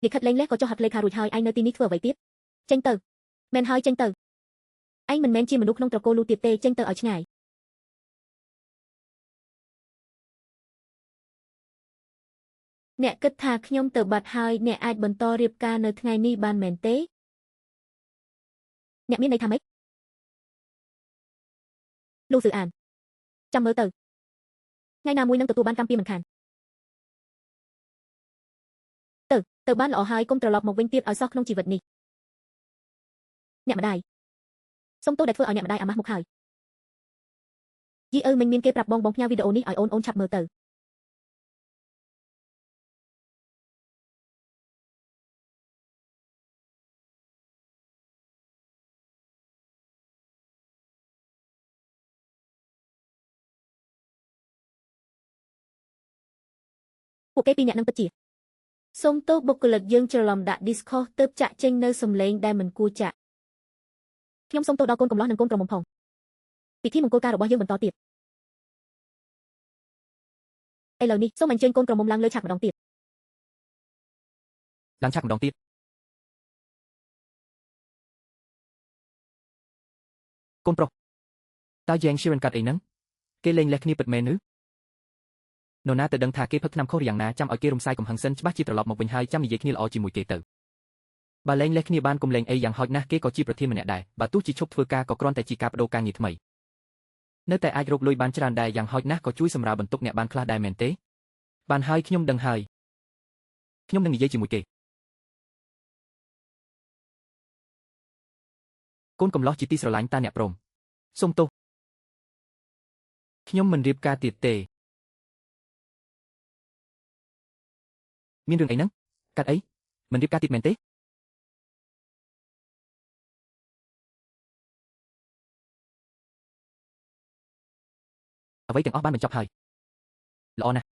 Speaker 1: លិខិតលែងលះក៏ចុះហត្ថលេខារួចហើយឯងនៅទីនេះធ្វើអ្វីទៀតចេញទៅមែនហើយចេញទៅឯងមិនមែនជាមនុស្សក្នុងត្រកូលលូទៀតទេចេញទៅឲ្យឆ្ងាយអ្នកគិតថាខ្ញុំទៅបាត់ហើយអ្នកអាចបន្តរៀបការនៅថ្ងៃនេះបានមែនទេអ្នកមានន័យថាម៉េចលូស៊ឺអានចាំមើលទៅថ្ងៃណាមួយនឹងទទួលបានកម្មពីមិនខានទៅបានល្អហើយកុំត្រឡប់មកវិញទៀតឲ្យសោះក្នុងជីវិតនេះអ្នកម្ដាយសូមទោសដែលធ្វើឲ្យអ្នកម្ដាយអាម៉ាស់មុខហើយយីអើមិនមានគេប្រាប់បងផ្ញើវីដេអូនេះឲ្យអូនឆាប់មើលទៅពួកគេពីរអ្នកនឹងពិតជាសូមទោសបុគ្គលិកយើងច្រឡំដាក់ Discord ទើបចាក់ចេញនៅសំឡេងដែលមិនគួរចាក់ខ្ញុំសូមទោសដល់កូនកំលោះនិងកូនក្រមុំផងពិធីមង្គលការរបស់យើងបន្តទៀតឥឡូវនេះសូមអញ្ជើញកូនក្រមុំឡើងលើឆាកម្ដងទៀត
Speaker 2: ឡើងឆាកម្ដងទៀតកូនប្រុសតើយ៉ាងស៊ីរិនកាត់អីហ្នឹងគេលែងលះគ្នាពិតមែនឬ នរណាទៅដឹងថាគេផឹកថ្នាំខុសឬយ៉ាងណាចាំឲ្យគេរំសាយកំហឹងសិនច្បាស់ជាត្រឡប់មកវិញហើយចាំនិយាយគ្នាល្អជាមួយគេទៅបើលែងលេះគ្នាបានកុំលែងអីយ៉ាងហោចណាស់គេក៏ជាប្រធានម្នាក់ដែរបើទោះជាឈប់ធ្វើការក៏គ្រាន់តែជាការបដូរការងារថ្មីនៅតែអាចរកលុយបានច្រើនដែរយ៉ាងហោចណាស់ក៏ជួយសម្រាលបន្ទុកអ្នកបានខ្លះដែរមែនទេបានហើយខ្ញុំដឹងហើយខ្ញុំនឹងនិយាយជាមួយគេកូនកំឡោះជាទីស្រឡាញ់តាអ្នកព្រមសូមទោសខ្ញុំមិនរៀបការទៀតទេមានរឿងអីហ្នឹងកាត់អីមិនរៀបការទៀតមែនទេអ្វីទាំងអស់បានបញ្ចប់ហើយល្អណាស់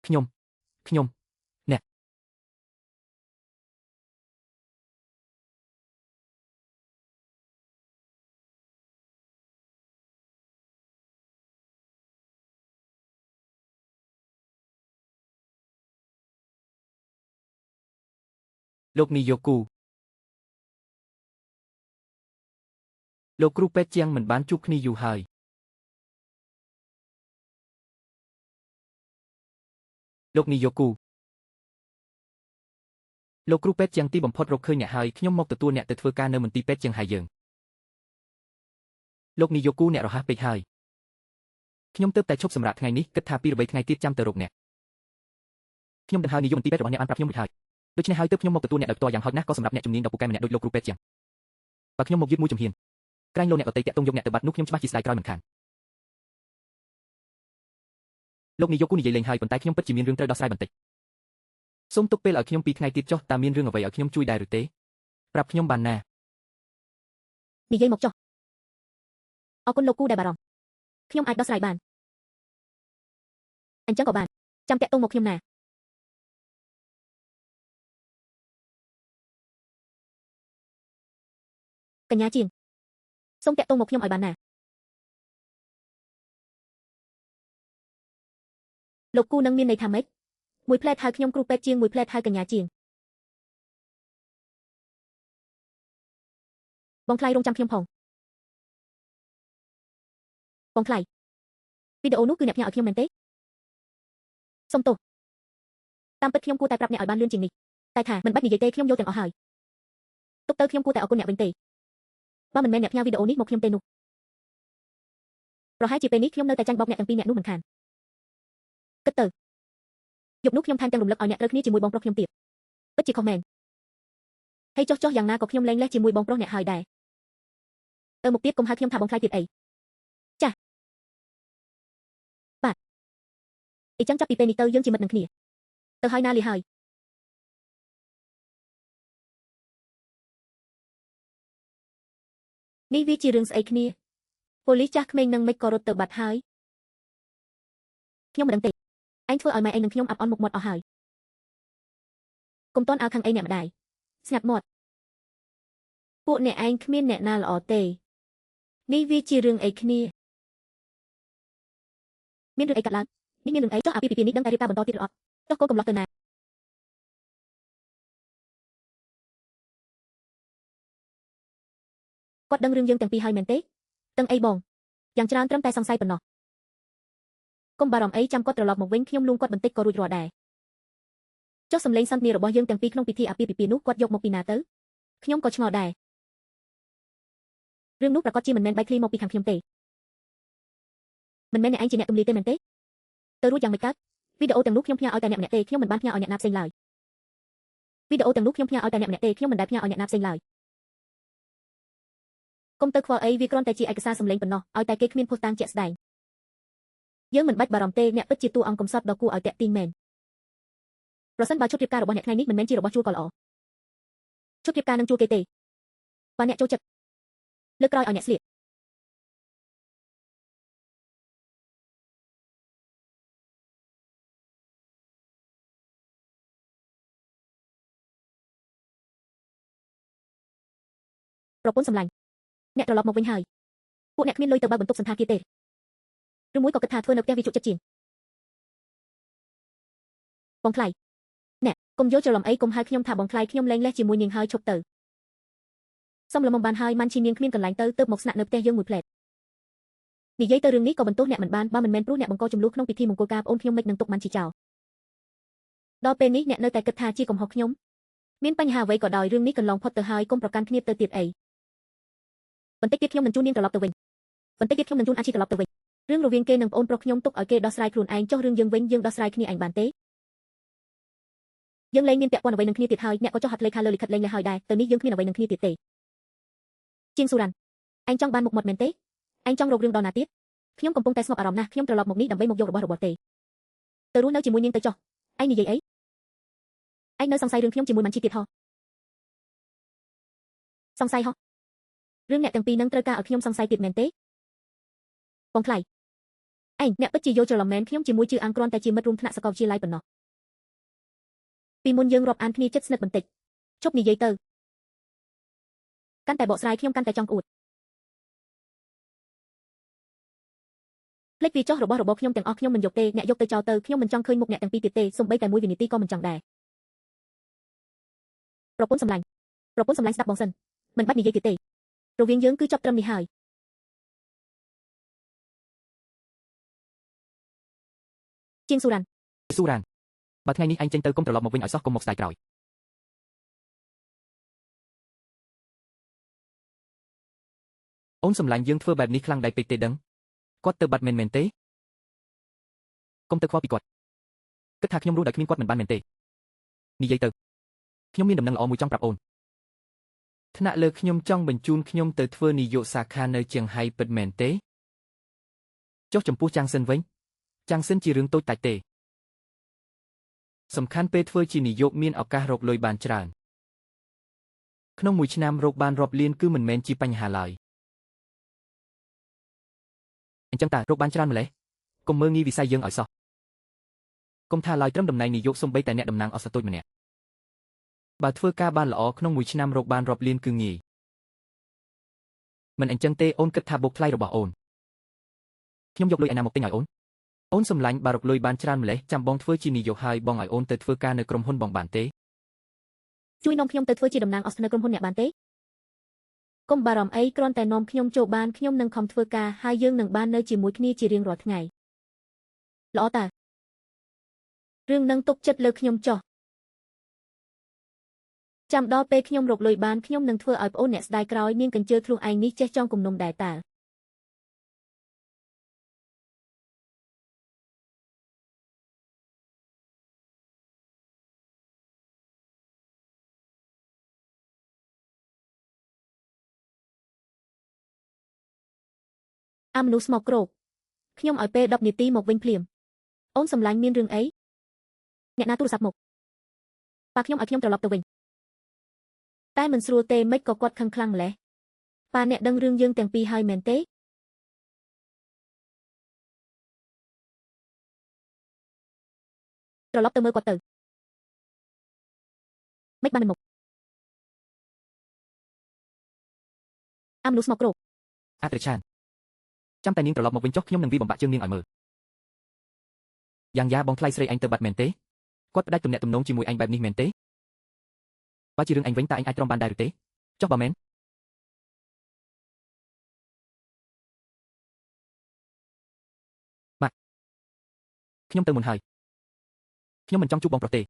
Speaker 2: ខ្ញុំអ្នកលោកនាយកគូលោកគ្រូពេទ្យជាងមិនបានជួបគ្នាយូរហើយលោកនាយកគូលោកគ្រូពេទ្យជាងទីបំផុតរកឃើញអ្នកហើយខ្ញុំមកទទួលអ្នកទៅធ្វើការនៅមន្ទីរពេទ្យជាងហើយយើងលោកនាយកគូអ្នករហ័សពេកហើយខ្ញុំទើបតែឈប់សម្រាប់ថ្ងៃនេះគិតថា2 ឬ 3ថ្ងៃទៀតចាំទៅរកអ្នកខ្ញុំដឹងហើយនាយកមន្ទីរពេទ្យរបស់អ្នកបានប្រាប់ខ្ញុំរួចហើយដូច្នេះហើយទើបខ្ញុំមកទទួលអ្នកដោយផ្ទាល់យ៉ាងហោចណាស់ក៏សម្រាប់អ្នកជំនាញដ៏ពូកែម្នាក់ដូចលោកគ្រូពេទ្យជាងបើខ្ញុំមកយឺតមួយជំហានក្រែងលោកអ្នកដទៃតាក់ទងយកអ្នកទៅបាត់នោះខ្ញុំច្បាស់ជាស្ដាយក្រោយមិនខានលោកនាយកគូនិយាយលេងហើយប៉ុន្តែខ្ញុំពិតជាមានរឿងត្រូវដោះស្រាយបន្តិចសូមទុកពេលឲ្យខ្ញុំ2ថ្ងៃទៀតចុះតើមានរឿងអ្វីឲ្យខ្ញុំជួយដែរឬទេប្រាប់ខ្ញុំបានណា
Speaker 1: និយាយមកចុះអរគុណលោកគូដែលបារម្ភខ្ញុំអាចដោះស្រាយបានអញ្ចឹងក៏បានចាំតាក់ទងមកខ្ញុំណាកញ្ញាជាងសូមតាក់ទងមកខ្ញុំឲ្យបានណាលោកគូនឹងមានន័យថាម៉េចមួយផ្លែតហៅខ្ញុំគ្រូពេទ្យជាងមួយផ្លែតហៅកញ្ញាជាងបងថ្លៃរងចាំខ្ញុំផងបងថ្លៃវីដេអូនោះគឺអ្នកផ្ញើឲ្យខ្ញុំមែនទេសូមទោសតាមពិតខ្ញុំគួរតែប្រាប់អ្នកឲ្យបានលឿនជាងនេះតែថាមិនបាច់និយាយទេខ្ញុំយល់ទាំងអស់ហើយទុកទៅខ្ញុំគួរតែអរគុណអ្នកវិញទេបើមិនមែនអ្នកផ្ញើវីដេអូនេះមកខ្ញុំទេនោះប្រហែលជាពេលនេះខ្ញុំនៅតែចាញ់បោកអ្នកទាំងពីរអ្នកនោះមិនខានគិតទៅយប់នោះខ្ញុំថែមទាំងរំលឹកឲ្យអ្នកត្រូវគ្នាជាមួយបងប្រុសខ្ញុំទៀតពិតជាខុសមែនហើយចុះយ៉ាងណាក៏ខ្ញុំលែងលេះជាមួយបងប្រុសអ្នកហើយដែរទៅមុខទៀតកុំហៅខ្ញុំថាបងថ្លៃទៀតអីចាបាទអីចឹងចាប់ពីពេលនេះទៅយើងជាមិត្តនឹងគ្នាទៅហើយណាលីហើយនេះវាជារឿងស្អីគ្នាប៉ូលីសចាស់ក្មេងនឹងមិនក៏រត់ទៅបាត់ហើយខ្ញុំមិនដឹងទេឯងធ្វើឲ្យម៉ែឯងនឹងខ្ញុំអាប់អន់មុខមាត់អស់ហើយកុំតន់អើខាងអីអ្នកម្ដាយស្ងាត់មាត់ពួកអ្នកឯងគ្មានអ្នកណាល្អទេនេះវាជារឿងអីគ្នាមានរឿងអីកាត់ឡើងនេះមានរឿងអីចុះអាពាហ៍ពិពាហ៍នេះដឹងតែរៀបការបន្តទៀតឬអត់ចុះកូនកំឡោះទៅណាគាត់ដឹងរឿងយើងទាំងពីរហើយមែនទេដឹងអីបងយ៉ាងច្រើនត្រឹមតែសង្ស័យប៉ុណ្ណោះកុំបារម្ភអីចាំគាត់ត្រឡប់មកវិញខ្ញុំលួងគាត់បន្តិចក៏រួចរាល់ដែរចុះសម្លេងសន្ទនារបស់យើងទាំងពីរក្នុងពិធីអាពាហ៍ពិពាហ៍នោះគាត់យកមកពីណាទៅខ្ញុំក៏ឆ្ងល់ដែររឿងនោះប្រាកដជាមិនមែនបែកឃ្លីមកពីខាងខ្ញុំទេមិនមែនអ្នកឯងជាអ្នកទម្លាយទេមែនទេទៅរួចយ៉ាងម៉េចកើតវីដេអូទាំងនោះខ្ញុំផ្ញើឲ្យតែអ្នកម្នាក់ទេខ្ញុំមិនបានផ្ញើឲ្យអ្នកណាផ្សេងឡើយវីដេអូទាំងនោះខ្ញុំផ្ញើឲ្យតែអ្នកម្នាក់ទេខ្ញុំមិនដែលផ្ញើឲ្យអ្នកណាផ្សេងឡើយកុំទៅខ្វល់អីវាគ្រាន់តែជាឯកសារសម្លេងប៉ុណ្ណោះឲ្យតែគេគ្មានភស្តុតាងជាក់ស្ដែងយើងមិនបាច់បារម្ភទេអ្នកពិតជាតួអង្គកំសត់ដ៏គួរឲ្យទាក់ទាញមែនប្រសិនបើឈុតរៀបការរបស់អ្នកថ្ងៃនេះមិនមែនជារបស់ជួលក៏ល្អឈុតរៀបការនឹងជួលគេទេបើអ្នកចូលចិត្តលើកក្រោយឲ្យអ្នកស្លៀកប្រពន្ធសម្លាញ់អ្នកត្រឡប់មកវិញហើយពួកអ្នកគ្មានលុយទៅបើកបន្ទប់សណ្ឋាគារទេឬមួយក៏គិតថាធ្វើនៅផ្ទះវាជក់ចិត្តជាងបងថ្លៃអ្នកកុំយល់ច្រឡំអីកុំហៅខ្ញុំថាបងថ្លៃខ្ញុំលែងលេះជាមួយនាងហើយឈប់ទៅ សុំល្មមបានហើយម៉ាន់ឈីនាងគ្មានកន្លែងទៅទើបមកស្នាក់នៅផ្ទះយើងមួយផ្លែតនិយាយទៅរឿងនេះក៏បន្ទោសអ្នកមិនបានបើមិនមែនព្រោះអ្នកបង្កចំនួនក្នុងពិធីមង្គលការប្អូនខ្ញុំមិននឹងទុកម៉ាន់ឈីចោលដល់ពេលនេះអ្នកនៅតែគិតថាជាកំហុសខ្ញុំមានបញ្ហាអ្វីក៏ដោយរឿងនេះកន្លងផុតទៅហើយកុំប្រកាន់គ្នាទៅទៀតអីបន្តិចទៀតខ្ញុំនឹងជូននាងត្រឡប់ទៅវិញបន្តិចទៀតខ្ញុំនឹងជូនអាជីត្រឡប់ទៅវិញរឿងរវាងគេនិងប្អូនប្រុសខ្ញុំទុកឲ្យគេដោះស្រាយខ្លួនឯងចុះរឿងយើងវិញយើងដោះស្រាយគ្នាឯងបានទេយើងលែងមានពាក់ព័ន្ធអ្វីនឹងគ្នាទៀតហើយអ្នកក៏ចុះហត្ថលេខាលើលិខិតលែងលះហើយដែរទៅនេះយើងគ្មានអ្វីនឹងគ្នាទៀតទេជាងស៊ូរ៉ាន់ឯងចង់បានមុខមាត់មែនទេឯងចង់រករឿងដល់ណាទៀតខ្ញុំកំពុងតែស្ងប់អារម្មណ៍ណាស់ខ្ញុំត្រឡប់មកនេះដើម្បីមកយករបស់របរទេទៅរស់នៅជាមួយនាងទៅចុះឯងនិយាយអីឯងនៅសង្ស័យរឿងខ្ញុំជាមួយម៉ាន់ជីទៀតហ៎សង្ស័យហ៎រឿងអ្នកទាំងពីរនឹងត្រូវការឲ្យខ្ញុំសង្ស័យទៀតមែនទេបងថ្លៃឯងអ្នកពិតជាយល់ច្រឡំមែនខ្ញុំជាមួយជឿអាងគ្រាន់តែជាមិត្តរួមថ្នាក់សាកលវិទ្យាល័យប៉ុណ្ណោះពីមុនយើងរាប់អានគ្នាចិត្តស្និទ្ធបន្តិចជប់និយាយទៅកាន់តែបកស្រាយខ្ញុំកាន់តែចង់ក្អួតភ្លេចវាចោះរបស់របរខ្ញុំទាំងអស់ខ្ញុំមិនយកទេអ្នកយកទៅចោលទៅខ្ញុំមិនចង់ឃើញមុខអ្នកទាំងពីរទៀតទេសូម្បីតែមួយវិនាទីក៏មិនចង់ដែរប្រពន្ធសម្លាញ់ប្រពន្ធសម្លាញ់ស្ដាប់បងសិនមិនបាច់និយាយទៀតទេរវាងយើងគឺចប់ត្រឹមនេះហើយជាងស៊ូរ៉ាន់
Speaker 2: ស៊ូរ៉ាន់បើថ្ងៃនេះឯងចេញទៅកុំត្រឡប់មកវិញឲ្យសោះកុំមកស្ដាយក្រោយអូនសម្លាញ់យើងធ្វើបែបនេះខ្លាំងដែរពេកទេដឹងគាត់ទៅបាត់មែនមែនទេកុំទៅខ្វល់ពីគាត់គិតថាខ្ញុំរស់ដោយគ្មានគាត់មិនបានមែនទេនិយាយទៅខ្ញុំមានដំណឹងល្អមួយចង់ប្រាប់អូនថ្នាក់លើខ្ញុំចង់បញ្ជូនខ្ញុំទៅធ្វើនាយកសាខានៅជៀងហៃពិតមែនទេចុះចំពោះចាងសិនវិញចាងសិនជារឿងតូចតាចទេសំខាន់ពេលធ្វើជានាយកមានឱកាសរកលុយបានច្រើនក្នុងមួយឆ្នាំរកបានរាប់លានគឺមិនមែនជាបញ្ហាឡើយអញ្ចឹងតើរកបានច្រើនម្ល៉េះកុំមើលងាយវិស័យយើងឲ្យសោះកុំថាឡើយត្រឹមតំណែងនាយកសូម្បីតែអ្នកតំណាងអស់សតូចម្នាក់បើធ្វើការបានល្អក្នុងមួយឆ្នាំរកបានរាប់លានគឺងាយមិនអញ្ចឹងទេអូនគិតថាបុកថ្លៃរបស់អូនខ្ញុំយកលុយឯណាមកទិញឲ្យអូនអូនសម្លាញ់បើរកលុយបានច្រើនម្ល៉េះចាំបងធ្វើជានាយកហើយបងឲ្យអូនទៅធ្វើការនៅក្រុមហ៊ុនបងបានទេ
Speaker 1: ជួយនាំខ្ញុំទៅធ្វើជាតំណាងអស់នៅក្រុមហ៊ុនអ្នកបានទេកុំបារម្ភអីគ្រាន់តែនាំខ្ញុំចូលបានខ្ញុំនឹងខំធ្វើការហើយយើងនឹងបាននៅជាមួយគ្នាជារៀងរាល់ថ្ងៃល្អតើរឿងនឹងទុកចិត្តលើខ្ញុំចុះចាំដល់ពេលខ្ញុំរកលុយបានខ្ញុំនឹងធ្វើឲ្យប្អូនអ្នកស្ដាយក្រោយនាងកញ្ជើខ្លួនឯងនេះចេះចង់គំនុំដែរតើអាមនុស្សស្មោកគ្រោកខ្ញុំឲ្យពេល10នាទីមកវិញភ្លាមអូនសម្លាញ់មានរឿងអីអ្នកណាទូរស័ព្ទមកប៉ាខ្ញុំឲ្យខ្ញុំត្រឡប់ទៅវិញតែមិនស្រួលទេមិនក៏គាត់ខឹងខ្លាំងម្ល៉េះប៉ាអ្នកដឹងរឿងយើងទាំងពីរហើយមែនទេត្រឡប់ទៅមើលគាត់ទៅមិនបានមកអាមនុស្សស្មោកគ្រោក
Speaker 2: អត្រឆានចាំតែនាងត្រឡប់មកវិញចុះខ្ញុំនឹងវាបំបាក់ជើងនាងឲ្យមើលយ៉ាងយ៉ាបងថ្លៃស្រីឯងទៅបាត់មែនទេគាត់ផ្ដាច់ទំនាក់ទំនងជាមួយឯងបែបនេះមែនទេបើជារឿងឯងវិញតើឯងអាចទ្រាំបានដែរឬទេចុះបើមែនម៉ាក់ខ្ញុំទៅមុនហើយខ្ញុំមិនចង់ជួបបងប្រុសទេ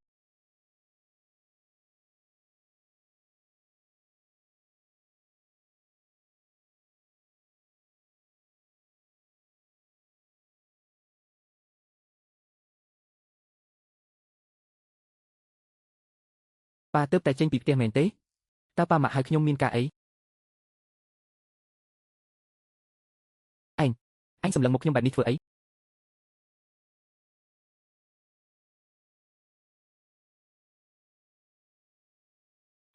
Speaker 2: ប៉ាទើបតែចេញពីផ្ទះមែនទេតើប៉ាម៉ាក់ហៅខ្ញុំមានការអីឯងឯងសម្លឹងមកខ្ញុំបែបនេះធ្វើអី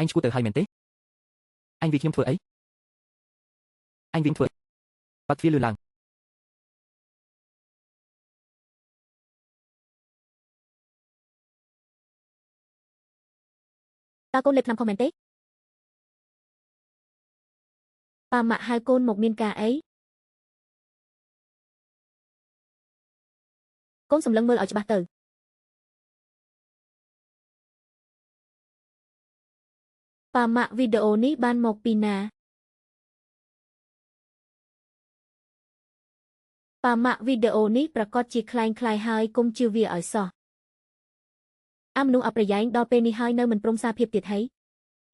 Speaker 2: ឯងឈួតទៅហើយមែនទេឯងវាខ្ញុំធ្វើអីឯងវិញធ្វើបាត់ទ្វារលឿនឡើង
Speaker 1: តើកូនលេបថ្នាំខុសមែនទេប៉ាម៉ាក់ហៅកូនមកមានការអីកូនសម្លឹងមើលឲ្យច្បាស់ទៅប៉ាម៉ាក់វីដេអូនេះបានមកពីណា ប៉ាម៉ាក់វីដេអូនេះប្រកាសជាក្លែងក្លាយហើយកុំជឿវាឲ្យសោះអាមនុស្សអប្រយែងដល់ពេលនេះហើយនៅមិនព្រមសារភាពទៀតហី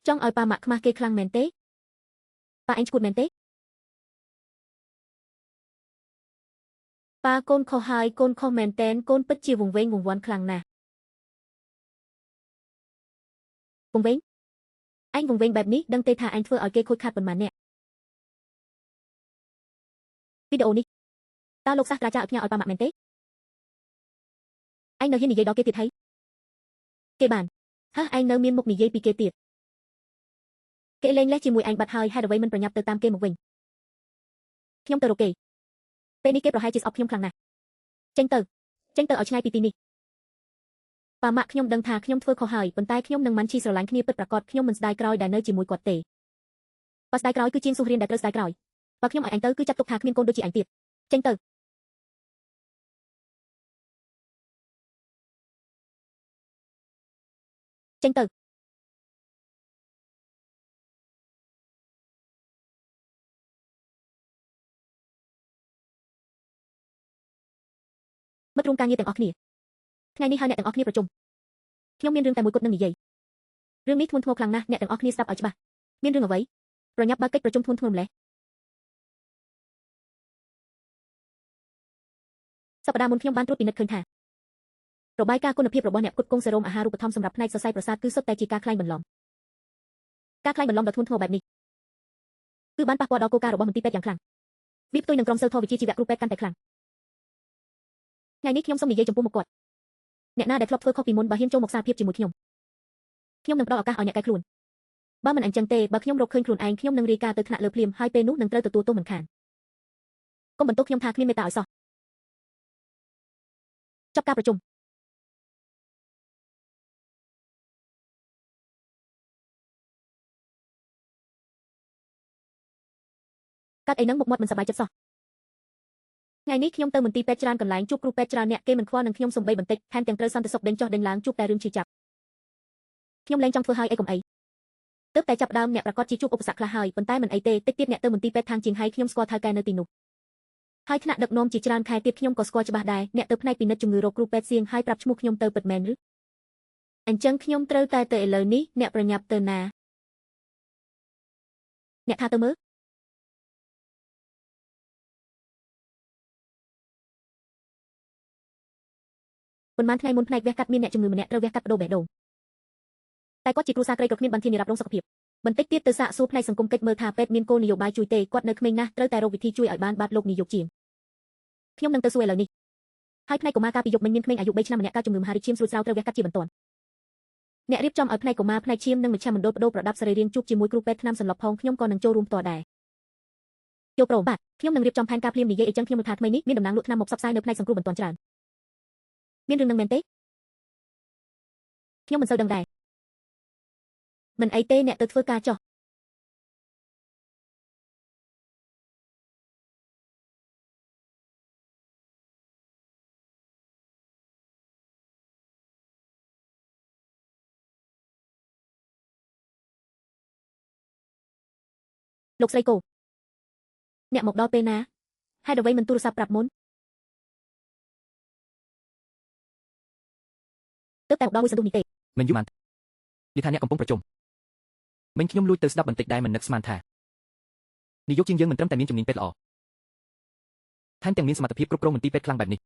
Speaker 1: ចង់ឲ្យប៉ាម៉ាក់ខ្មាស់គេខ្លាំងមែនទេប៉ាឯងឈួតមែនទេប៉ាកូនខុសហើយកូនខុសមែនតែនកូនពិតជាវង្វេងវង្វាន់ខ្លាំងណាស់វង្វេងឯងវង្វេងបែបនេះដឹងទេថាឯងធ្វើឲ្យគេខូចខាតប៉ុន្មានអ្នកវីដេអូនេះតើលោកសាស្ត្រាចារ្យឲ្យផ្ញើឲ្យប៉ាម៉ាក់មែនទេឯងនៅហ៊ាននិយាយដល់គេទៀតហីគេបានហ่ะឯងនៅមានមុខនិយាយពីគេទៀតគេលេងលេះជាមួយឯងបាត់ហើយហេតុអ្វីមិនប្រញាប់ទៅតាមគេមកវិញខ្ញុំទៅរកគេពេលនេះគេប្រហែលជាស្អប់ខ្ញុំខ្លាំងណាស់ចេញទៅចេញទៅឲ្យឆ្ងាយពីទីនេះប៉ាម៉ាក់ខ្ញុំដឹងថាខ្ញុំធ្វើខុសហើយប៉ុន្តែខ្ញុំនឹងមិនឈីស្រឡាញ់គ្នាពិតប្រាកដខ្ញុំមិនស្ដាយក្រោយដែលនៅជាមួយគាត់ទេបើស្ដាយក្រោយគឺជាងសុះរៀនដែលត្រូវស្ដាយក្រោយបើខ្ញុំឲ្យឯងទៅគឺចាត់ទុកថាគ្មានកូនដូចជាឯងទៀតចេញទៅចេញទៅមិត្តរួមការងារទាំងអស់គ្នាថ្ងៃនេះហើយអ្នកទាំងអស់គ្នាប្រជុំខ្ញុំមានរឿងតែមួយគត់នឹងនិយាយរឿងនេះធ្ងន់ធ្ងរខ្លាំងណាស់អ្នកទាំងអស់គ្នាស្ដាប់ឲ្យច្បាស់មានរឿងអ្វីប្រញាប់បើកិច្ចប្រជុំធ្ងន់ធ្ងរម្ល៉េះសប្តាហ៍មុនខ្ញុំបានត្រួតពិនិត្យឃើញថារបាយការណ៍គុណភាពរបស់អ្នកផ្គត់ផ្គង់សេរ៉ូមអាហារូបត្ថម្ភសម្រាប់ផ្នែកសរសៃប្រសាទគឺសុទ្ធតែជាការក្លែងបន្លំការក្លែងបន្លំដ៏ធ្ងន់ធ្ងរបែបនេះគឺបានប៉ះពាល់ដល់គោលការណ៍របស់មន្ទីរពេទ្យយ៉ាងខ្លាំងវាផ្ទុយនឹងក្រុមសិលធម៌វិជ្ជាជីវៈគ្រូពេទ្យកាន់តែខ្លាំងថ្ងៃនេះខ្ញុំសូមនិយាយចំពោះមុខគាត់អ្នកណាដែលធ្លាប់ធ្វើខុសពីមុនបើហ៊ានចូលមកសារភាពជាមួយខ្ញុំខ្ញុំនឹងផ្ដល់ឱកាសឲ្យអ្នកកែខ្លួនបើមិនអញ្ចឹងទេបើខ្ញុំរកឃើញខ្លួនឯងខ្ញុំនឹងរាយការណ៍ទៅថ្នាក់លើភ្លាមហើយពេលនោះនឹងត្រូវទទួលទោសមិនខានកុំបន្ទោសខ្ញុំថាគ្មានមេត្តាឲ្យសោះចប់ការប្រជុំកាត់អីនឹងមុខមាត់មិនសប្បាយចិត្តសោះថ្ងៃនេះខ្ញុំទៅមន្ទីរពេទ្យច្រើនកន្លែងជួបគ្រូពេទ្យច្រើនអ្នកគេមិនខ្វល់នឹងខ្ញុំសំបីបន្តិចថែមទាំងត្រូវសន្តិសុខដេញចុះដេញឡើងជួបតែរឿងឈឺចាប់ខ្ញុំលែងចង់ធ្វើហើយអីកុំអីទើបតែចាប់ដើមអ្នកប្រកាសជាជួបឧបសគ្គខ្លះហើយប៉ុន្តែមិនអីទេតិចទៀតអ្នកទៅមន្ទីរពេទ្យខាងជាងហើយខ្ញុំស្គាល់ថៅកែនៅទីនោះហើយថ្នាក់ដឹកនាំជាច្រើនខែទៀតខ្ញុំក៏ស្គាល់ច្បាស់ដែរអ្នកទៅផ្នែកពិនិត្យជំងឺរោគគ្រូពេទ្យសៀងហើយប្រាប់ឈ្មោះខ្ញុំទៅពិតមែនឬអញ្ចឹងខ្ញុំត្រូវតែទៅឥឡូវនេះអ្នកប្រញាប់ទៅណាអ្នកថាទៅមើលប៉ុន្មានថ្ងៃមុនផ្នែកវះកាត់មានអ្នកជំងឺម្នាក់ត្រូវវះកាត់ប្ដូរបេះដូងតែគាត់ជាគ្រួសារក្រីក្រគ្មានបានធានារ៉ាប់រងសុខភាពបន្តិចទៀតទៅសាកសួរផ្នែកសង្គមកិច្ចមើលថាពេទ្យមានគោលនយោបាយជួយទេគាត់នៅក្មេងណាស់ត្រូវតែរកវិធីជួយឲ្យបានបាទលោកនាយកជាងខ្ញុំនឹងទៅសួរឥឡូវនេះហើយផ្នែកកុមារកាលពីយប់មិញមានក្មេងអាយុ3ឆ្នាំម្នាក់កើតជំងឺមហារីកឈាមស្រួចស្រាវត្រូវវះកាត់ជាបន្ទាន់អ្នករៀបចំឲ្យផ្នែកកុមារផ្នែកឈាមនិងមជ្ឈមណ្ឌលប្ដូរប្រដាប់សរីរាង្គជួបជាមួយគ្រូពេទ្យថ្នាំសន្លប់ផងខ្ញុំក៏នឹងចូលរួមផ្ទាល់ដែរយកព្រមបាទខ្ញុំនឹងរៀបចំផែនការភ្លាមនិយាយអីចឹងខ្ញុំនឹងថាថ្មីនេះមានតំណាងលក់ថ្នាំមកផ្សព្វផ្សាយនៅផ្នែកសង្គ្រោះបន្ទាន់ច្រើនមានរឿងនឹងមែនទេខ្ញុំមិនសូវដឹងដែរមិនអីទេអ្នកទៅធ្វើការចុះលោកស្រីគោអ្នកមកដល់ពេលណាហេតុអ្វីមិនទូរស័ព្ទប្រាប់មុនទើបតែមកដល់មួយសន្ទុះនេះទេ
Speaker 2: មិនយូរបាននិយាយថាអ្នកកំពុងប្រជុំមិញខ្ញុំលួចទៅស្ដាប់បន្តិចដែរមិននឹកស្មានថានាយកជាងយើងមិនត្រឹមតែមានជំនាញពេទ្យល្អថែមទាំងមានសមត្ថភាពគ្រប់គ្រងមន្ទីរពេទ្យខ្លាំងបែបនេះ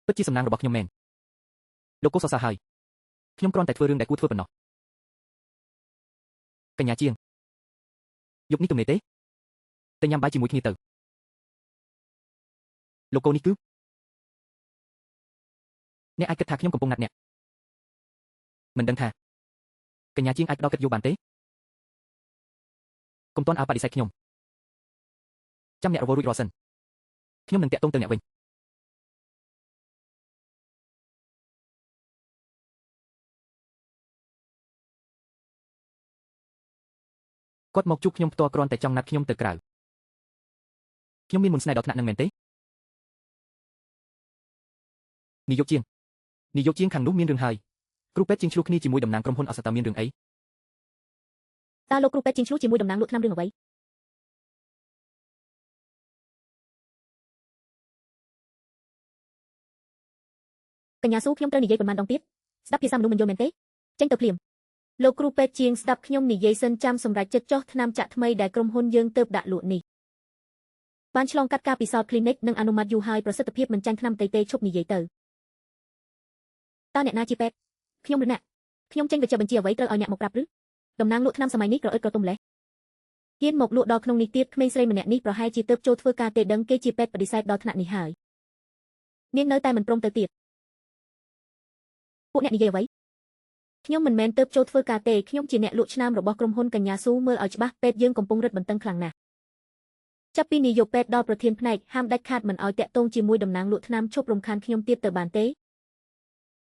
Speaker 2: ពិតជាសំណាងរបស់ខ្ញុំមែនលោកកូសរសើរហើយខ្ញុំគ្រាន់តែធ្វើរឿងដែលគួរធ្វើប៉ុណ្ណោះកញ្ញាជាងយប់នេះទំនេរទេទៅញ៉ាំបាយជាមួយគ្នាទៅលោកកូនេះគឺអ្នកអាចគិតថាខ្ញុំកំពុងណាត់អ្នកមិនដឹងថាកញ្ញាជាងអាចផ្ដល់កិត្តិយសបានទេកុំទាន់អើបដិសេធខ្ញុំចាំអ្នករវល់រួចរាល់សិនខ្ញុំនឹងតាក់ទងទៅអ្នកវិញគាត់មកជួបខ្ញុំផ្ទាល់គ្រាន់តែចង់ណាត់ខ្ញុំទៅក្រៅខ្ញុំមានមុនស្នេហ៍ដល់ថ្នាក់នឹងមែនទេនាយកជាងនាយកជាងខាងនោះមានរឿងហើយគ្រូពេទ្យជាងឆ្លោះគ្នាជាមួយតំណាងក្រុមហ៊ុនអសតើមានរឿងអី
Speaker 1: តើលោកគ្រូពេទ្យជាងឆ្លោះជាមួយតំណាងលក់ថ្នាំរឿងអ្វី កញ្ញាស៊ូខ្ញុំត្រូវនិយាយប៉ុន្មានដងទៀតស្ដាប់ភាសាមនុស្សមិនយល់មែនទេចេញទៅភ្លាមលោកគ្រូពេទ្យជាងស្ដាប់ខ្ញុំនិយាយសិនចាំសម្រេចចិត្តចោះថ្នាំចាក់ថ្មីដែលក្រុមហ៊ុនយើងទើបដាក់លក់នេះបានឆ្លងកាត់ការពិសោធន៍គ្លីនិកនិងអនុម័តយូរហើយប្រសិទ្ធភាពមិនចាញ់ថ្នាំទេឈប់និយាយទៅតើអ្នកណាជាពេទ្យខ្ញុំឬអ្នកខ្ញុំចេញវិជ្ជបញ្ជាអ្វីត្រូវឲ្យអ្នកមកប្រាប់ឬតំណាងលក់ថ្នាំសម័យនេះក្រអឺតក្រទុំលេះហ៊ានមកលក់ដល់ក្នុងនេះទៀតក្មេងស្រីម្នាក់នេះប្រហែលជាទើបចូលធ្វើការទេដឹងគេជាពេទ្យបដិសេធដល់ថ្នាក់នេះហើយនាងនៅតែមិនព្រមទៅទៀតពួកអ្នកនិយាយអ្វីខ្ញុំមិនមែនទើបចូលធ្វើការទេខ្ញុំជាអ្នកលក់ឆ្នើមរបស់ក្រុមហ៊ុនកញ្ញាស៊ូមើលឲ្យច្បាស់ពេទ្យយើងកំពុងរឹតបន្តឹងខ្លាំងណាស់ចាប់ពីនាយកពេទ្យដល់ប្រធានផ្នែកហាមដាច់ខាតមិនឲ្យតាក់ទងជាមួយតំណាងលក់ថ្នាំឈប់រំខានខ្ញុំទៀតទៅបានទេ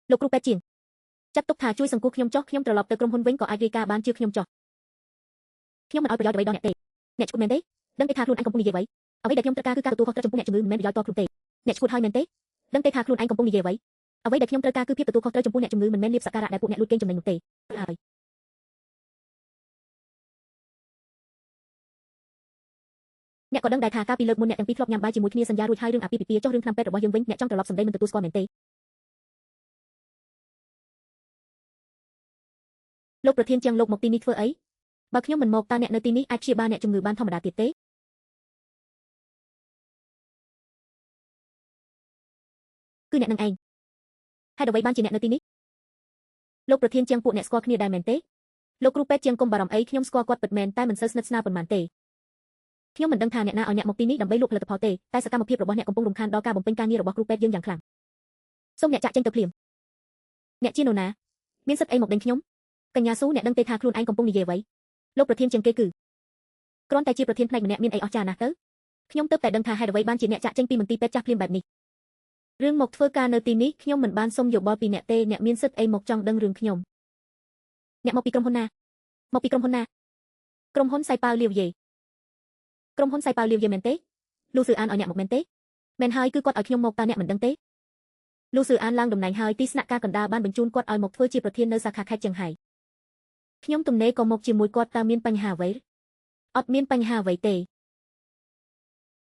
Speaker 1: លោកគ្រូពេទ្យជាងចាត់ទុកថាជួយសង្គ្រោះខ្ញុំចុះខ្ញុំត្រឡប់ទៅក្រុមហ៊ុនវិញក៏អាចរាយការណ៍បានជាខ្ញុំចុះខ្ញុំមិនឲ្យប្រយោជន៍អ្វីដល់អ្នកទេអ្នកឈួតមែនទេដឹងទេថាខ្លួនឯងកំពុងនិយាយអ្វីអ្វីដែលខ្ញុំត្រូវការគឺការទទួលខុសត្រូវចំពោះអ្នកជំងឺមិនមែនប្រយោជន៍តខ្លួនទេអ្នកឈួតហើយមែនទេដឹងទេថាខ្លួនឯងកំពុងនិយាយអ្វីអ្វីដែលខ្ញុំត្រូវការគឺភាពទទួលខុសត្រូវចំពោះអ្នកជំងឺមិនមែនលាភសក្ការៈដែលពួកអ្នកលួចកេងចំណេញនោះទេហើយអ្នកក៏ដឹងដែរថាកាលពីលើកមុនអ្នកទាំងពីរធ្លាប់ញ៉ាំបាយជាមួយគ្នាសន្យារួចហើយរឿងអាពាហ៍ពិពាហ៍ចុះរឿងថ្នាំពេទ្យរបស់យើងវិញអ្នកចង់ត្រឡប់សម្ដីមិនទទួលស្គាល់មែនទេលោកប្រធានជាងលោកមកទីនេះធ្វើអីបើខ្ញុំមិនមកតើអ្នកនៅទីនេះអាចព្យាបាលអ្នកជំងឺបានធម្មតាទៀតទេគឺអ្នកនឹងឯងហេតុអ្វីបានជាអ្នកនៅទីនេះលោកប្រធានជាងពួកអ្នកស្គាល់គ្នាដែរមែនទេលោកគ្រូពេទ្យជាងកុំបារម្ភអីខ្ញុំស្គាល់គាត់ពិតមែនតែមិនសូវស្និទ្ធស្នាលប៉ុន្មានទេខ្ញុំមិនដឹងថាអ្នកណាឲ្យអ្នកមកទីនេះដើម្បីលក់ផលិតផលទេតែសកម្មភាពរបស់អ្នកកំពុងរំខានដល់ការបំពេញការងាររបស់គ្រូពេទ្យយើងយ៉ាងខ្លាំងសូមអ្នកចាក់ចេញទៅភ្លាមអ្នកជានរណាមានសិទ្ធិអីមកដេញខ្ញុំកញ្ញាស៊ូអ្នកដឹងទេថាខ្លួនឯងកំពុងនិយាយអ្វីលោកប្រធានជាងគេគឺគ្រាន់តែជាប្រធានផ្នែកម្នាក់មានអីអស្ចារ្យណាស់ទៅខ្ញុំទើបតែដឹងថាហេតុអ្វីបានជាអ្នកចាក់ចេញពីមន្ទីរពេទ្យចាស់ភ្លាមបែបនេះរឿងមកធ្វើការនៅទីនេះខ្ញុំមិនបានសុំយោបល់ពីអ្នកទេអ្នកមានសិទ្ធិអីមកចង់ដឹងរឿងខ្ញុំអ្នកមកពីក្រុមហ៊ុនណាមកពីក្រុមហ៊ុនណាក្រុមហ៊ុនសៃប៉ាវលាវយេក្រុមហ៊ុនសៃប៉ាវលាវយេមែនទេលូស៊ឺអានឲ្យអ្នកមកមែនទេមែនហើយគឺគាត់ឲ្យខ្ញុំមកតើអ្នកមិនដឹងទេលូស៊ឺអានឡើងតំណែងហើយទីស្នាក់ការកណ្ដាលបានបញ្ជូនគាត់ឲ្យមកធ្វើជាប្រធាននៅសាខាខេត្តចៀងហៃខ្ញុំទំនេរក៏មកជាមួយគាត់តើមានបញ្ហាអ្វីអត់មានបញ្ហាអ្វីទេ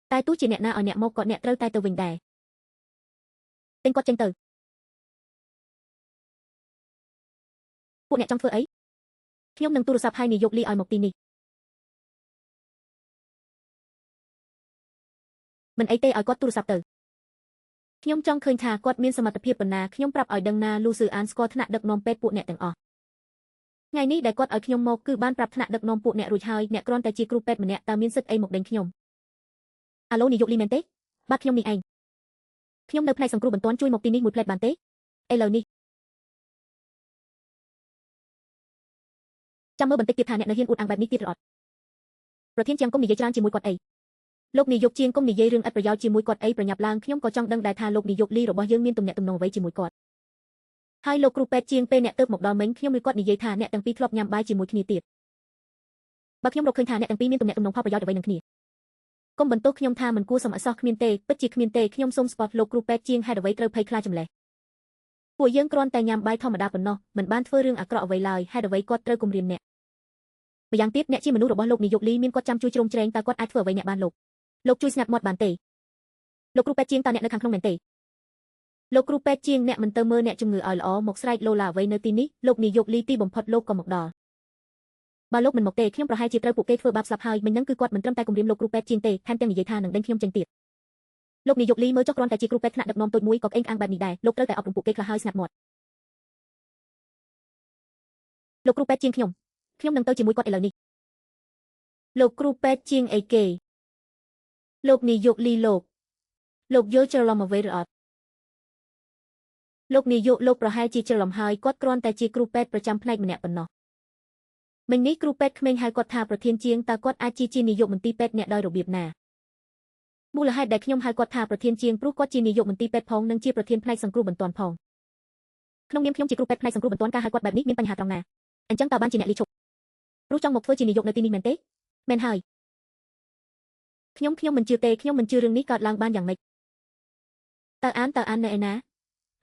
Speaker 1: តែទោះជាអ្នកណាឲ្យអ្នកមកក៏អ្នកត្រូវតែទៅវិញដែរទិញគាត់ចេញទៅពួកអ្នកចង់ធ្វើអីខ្ញុំនឹងទូរស័ព្ទឲ្យនាយកលីឲ្យមកទីនេះមិនអីទេឲ្យគាត់ទូរស័ព្ទទៅខ្ញុំចង់ឃើញថាគាត់មានសមត្ថភាពប៉ុណ្ណាខ្ញុំប្រាប់ឲ្យដឹងណាលូស៊ឺអានស្គាល់ថ្នាក់ដឹកនាំពេទ្យពួកអ្នកទាំងអស់ថ្ងៃនេះដែលគាត់ឲ្យខ្ញុំមកគឺបានប្រាប់ថ្នាក់ដឹកនាំពួកអ្នករួចហើយអ្នកគ្រាន់តែជាគ្រូពេទ្យម្នាក់តើមានសិទ្ធិអីមកដេញខ្ញុំអាឡូនាយកលីមែនទេបាទខ្ញុំនេះឯងខ្ញុំនៅផ្នែកសង្គ្រោះបន្ទាន់ជួយមកទីនេះមួយផ្លែតបានទេឥឡូវនេះចាំមើលបន្តិចទៀតថាអ្នកនៅហ៊ានអួតអាងបែបនេះទៀតឬអត់ប្រធានជាងកុំនិយាយច្រើនជាមួយគាត់អីលោកនាយកជាងកុំនិយាយរឿងឥតប្រយោជន៍ជាមួយគាត់អីប្រញាប់ឡើងខ្ញុំក៏ចង់ដឹងដែរថាលោកនាយកលីរបស់យើងមានទំនាក់ទំនងអ្វីជាមួយគាត់ហើយលោកគ្រូពេទ្យជាងពេលអ្នកទើបមកដល់មិញខ្ញុំឬគាត់និយាយថាអ្នកទាំងពីរធ្លាប់ញ៉ាំបាយជាមួយគ្នាទៀតបើខ្ញុំរកឃើញថាអ្នកទាំងពីរមានទំនាក់ទំនងផលប្រយោជន៍អ្វីនឹងគ្នាកុំបន្ទោសខ្ញុំថាមិនគួរសមអសោះគ្មានទេពិតជាគ្មានទេខ្ញុំសូមស្គាល់លោកគ្រូពេទ្យជាងហេតុអ្វីត្រូវភ័យខ្លាចចម្លេះពួកយើងគ្រាន់តែញ៉ាំបាយធម្មតាប៉ុណ្ណោះមិនបានធ្វើរឿងអាក្រក់អ្វីឡើយហេតុអ្វីគាត់ត្រូវគំរាមអ្នកម្យ៉ាងទៀតអ្នកជាមនុស្សរបស់លោកនាយកលីមានគាត់ចាំជួយជ្រោមជ្រែងតើគាត់អាចធ្វើអ្វីអ្នកបានលោកជួយស្ងាត់មាត់បានទេលោកគ្រូពេទ្យជាងតើអ្នកនៅខាងក្នុងមែនទេលោកគ្រូពេទ្យជាងអ្នកមិនទៅមើលអ្នកជំងឺឲ្យល្អមកស្រែកលោឡាអ្វីនៅទីនេះលោកនាយកលីទីបំផុតលោកក៏មកដល់បើលោកមិនមកទេខ្ញុំប្រហែលជាត្រូវពួកគេធ្វើបាបស្លាប់ហើយមិញហ្នឹងគឺគាត់មិនត្រឹមតែគំរាមលោកគ្រូពេទ្យជាងទេថែមទាំងនិយាយថានឹងដេញខ្ញុំចេញទៀតលោកនាយកលីមើលចុះគ្រាន់តែជាគ្រូពេទ្យថ្នាក់ដឹកនាំតូចមួយក៏ក្អេងក្អាងបែបនេះដែរលោកត្រូវតែអប់រំពួកគេខ្លះហើយស្ងាត់មាត់លោកគ្រូពេទ្យជាងខ្ញុំនឹងទៅជាមួយគាត់ឥឡូវនេះលោកគ្រូពេទ្យជាងអីគេលោកនាយកលីលោកយល់ច្រឡំអ្វីឬអត់លោកនាយកលោកប្រហែលជាច្រឡំហើយគាត់គ្រាន់តែជាគ្រូពេទ្យប្រចាំផ្នែកម្នាក់ប៉ុណ្ណោះមិញនេះគ្រូពេទ្យក្មេងហៅគាត់ថាប្រធានជាងតើគាត់អាចជានាយកមន្ទីរពេទ្យអ្នកដោយរបៀបណាមូលហេតុដែលខ្ញុំហៅគាត់ថាប្រធានជាងព្រោះគាត់ជានាយកមន្ទីរពេទ្យផងនិងជាប្រធានផ្នែកសង្គ្រោះបន្ទាន់ផងក្នុងនាមខ្ញុំជាគ្រូពេទ្យផ្នែកសង្គ្រោះបន្ទាន់ការហៅគាត់បែបនេះមានបញ្ហាត្រង់ណាអញ្ចឹងតើបានជាអ្នកលីឈប់ព្រោះចង់មកធ្វើជានាយកនៅទីនេះមែនទេមែនហើយខ្ញុំមិនជឿទេខ្ញុំមិនជឿរឿងនេះកើតឡើងបានយ៉ាងម៉េចតើអាននៅឯណ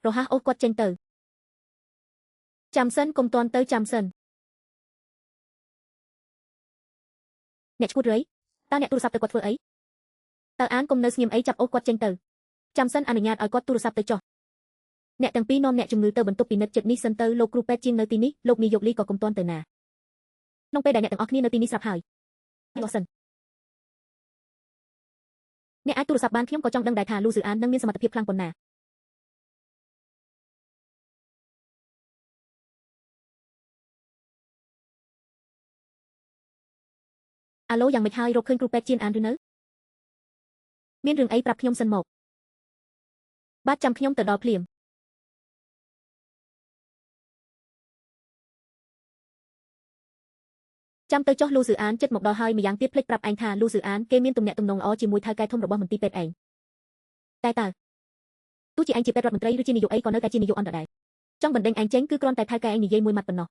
Speaker 1: ារហ័សអូសគាត់ចេញទៅចាំសិនកុំទាន់ទៅចាំសិនអ្នកឈួតរៃតើអ្នកទូរស័ព្ទទៅគាត់ធ្វើអីតើអានកុំនៅស្ងៀមអីចាប់អូសគាត់ចេញទៅចាំសិនអនុញ្ញាតឲ្យគាត់ទូរស័ព្ទទៅចុះ អ្នកទាំងពីរនាំអ្នកជំងឺទៅបន្ទប់ពិនិត្យចិត្តនេះសិនទៅលោកគ្រូពេទ្យជាងនៅទីនេះលោកនាយកលីក៏កុំទាន់ទៅណាក្នុងពេលដែលអ្នកទាំងអស់គ្នានៅទីនេះស្រាប់ហើយលោះសិនអ្នកអាចទូរស័ព្ទបានខ្ញុំក៏ចង់ដឹងដែរថាលូស៊ឺអាននឹងមានសមត្ថភាពខ្លាំងប៉ុណ្ណាអាឡូយ៉ាងម៉េចហើយរកឃើញគ្រូពេទ្យជានអានឬនៅមានរឿងអីប្រាប់ខ្ញុំសិនមកបាទចាំខ្ញុំទៅដល់ភ្លាមចាំទៅចុះលូស៊ឺអានចិត្តមកដល់ហើយម្យ៉ាងទៀតភ្លេចប្រាប់ឯងថាលូស៊ឺអានគេមានទំនាក់ទំនងល្អជាមួយថៅកែធំរបស់មន្ទីរពេទ្យឯងតែតើទោះជាឯងជាពេទ្យរដ្ឋមន្ត្រីឬជានាយកអីក៏នៅតែជានាយកអន្តរដែរចង់បណ្ដេញឯងចេញគឺគ្រាន់តែថៅកែឯងនិយាយមួយម៉ាត់ប៉ុណ្ណោះ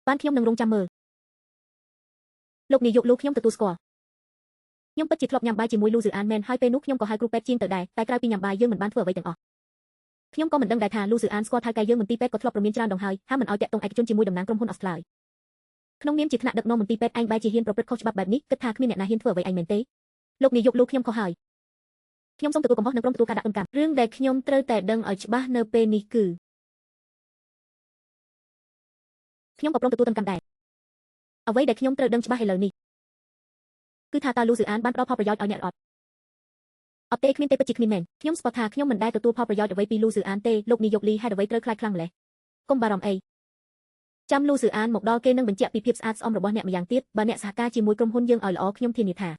Speaker 1: បានខ្ញុំនឹងរងចាំមើលលោកនាយកលូខ្ញុំទទួលស្គាល់ខ្ញុំពិតជាធ្លាប់ញ៉ាំបាយជាមួយលូស៊ឺអានមែនហើយពេលនោះខ្ញុំក៏ហៅគ្រូពេទ្យជាងទៅដែរតែក្រៅពីញ៉ាំបាយយើងមិនបានធ្វើអ្វីទាំងអស់ខ្ញុំក៏មិនដឹងដែរថាលូស៊ឺអានស្គាល់ថៅកែយើងមន្ទីរពេទ្យក៏ធ្លាប់ព្រមានច្រើនដងហើយហាមមិនឲ្យតាក់ទងឯកជនជាមួយតំណាងក្រុមហ៊ុនអស់ឡើយក្នុងនាមជាថ្នាក់ដឹកនាំមន្ទីរពេទ្យឯងបែរជាហ៊ានប្រព្រឹត្តខុសច្បាប់បែបនេះគិតថាគ្មានអ្នកណាហ៊ានធ្វើអ្វីឯងមែនទេលោកនាយកលូខ្ញុំខុសហើយខ្ញុំសូមទទួលកំហុសនិងព្រមទទួលការដាក់ទណ្ឌកម្មរឿងដែលខ្ញុំត្រូវតែដឹងឲ្យច្បាស់នៅពេលនេះគឺខ្ញុំក៏ព្រមទទួលទណ្ឌកម្មដែរអ្វីដែលខ្ញុំត្រូវដឹងច្បាស់ឥឡូវនេះគឺថាតើលូស៊ឺអានបានផ្ដល់ផលប្រយោជន៍ឲ្យអ្នកអត់អត់ទេគ្មានទេពិតជាគ្មានមែនខ្ញុំស្គាល់ថាខ្ញុំមិនដែលទទួលផលប្រយោជន៍អ្វីពីលូស៊ឺអានទេលោកនាយកលីហេតុអ្វីត្រូវខ្លាចខ្លាំងម្ល៉េះកុំបារម្ភអីចាំលូស៊ឺអានមកដល់គេនឹងបញ្ជាក់ពីភាពស្អាតស្អំរបស់អ្នកម្យ៉ាងទៀតបើអ្នកសហការជាមួយក្រុមហ៊ុនយើងឲ្យល្អខ្ញុំធានាថ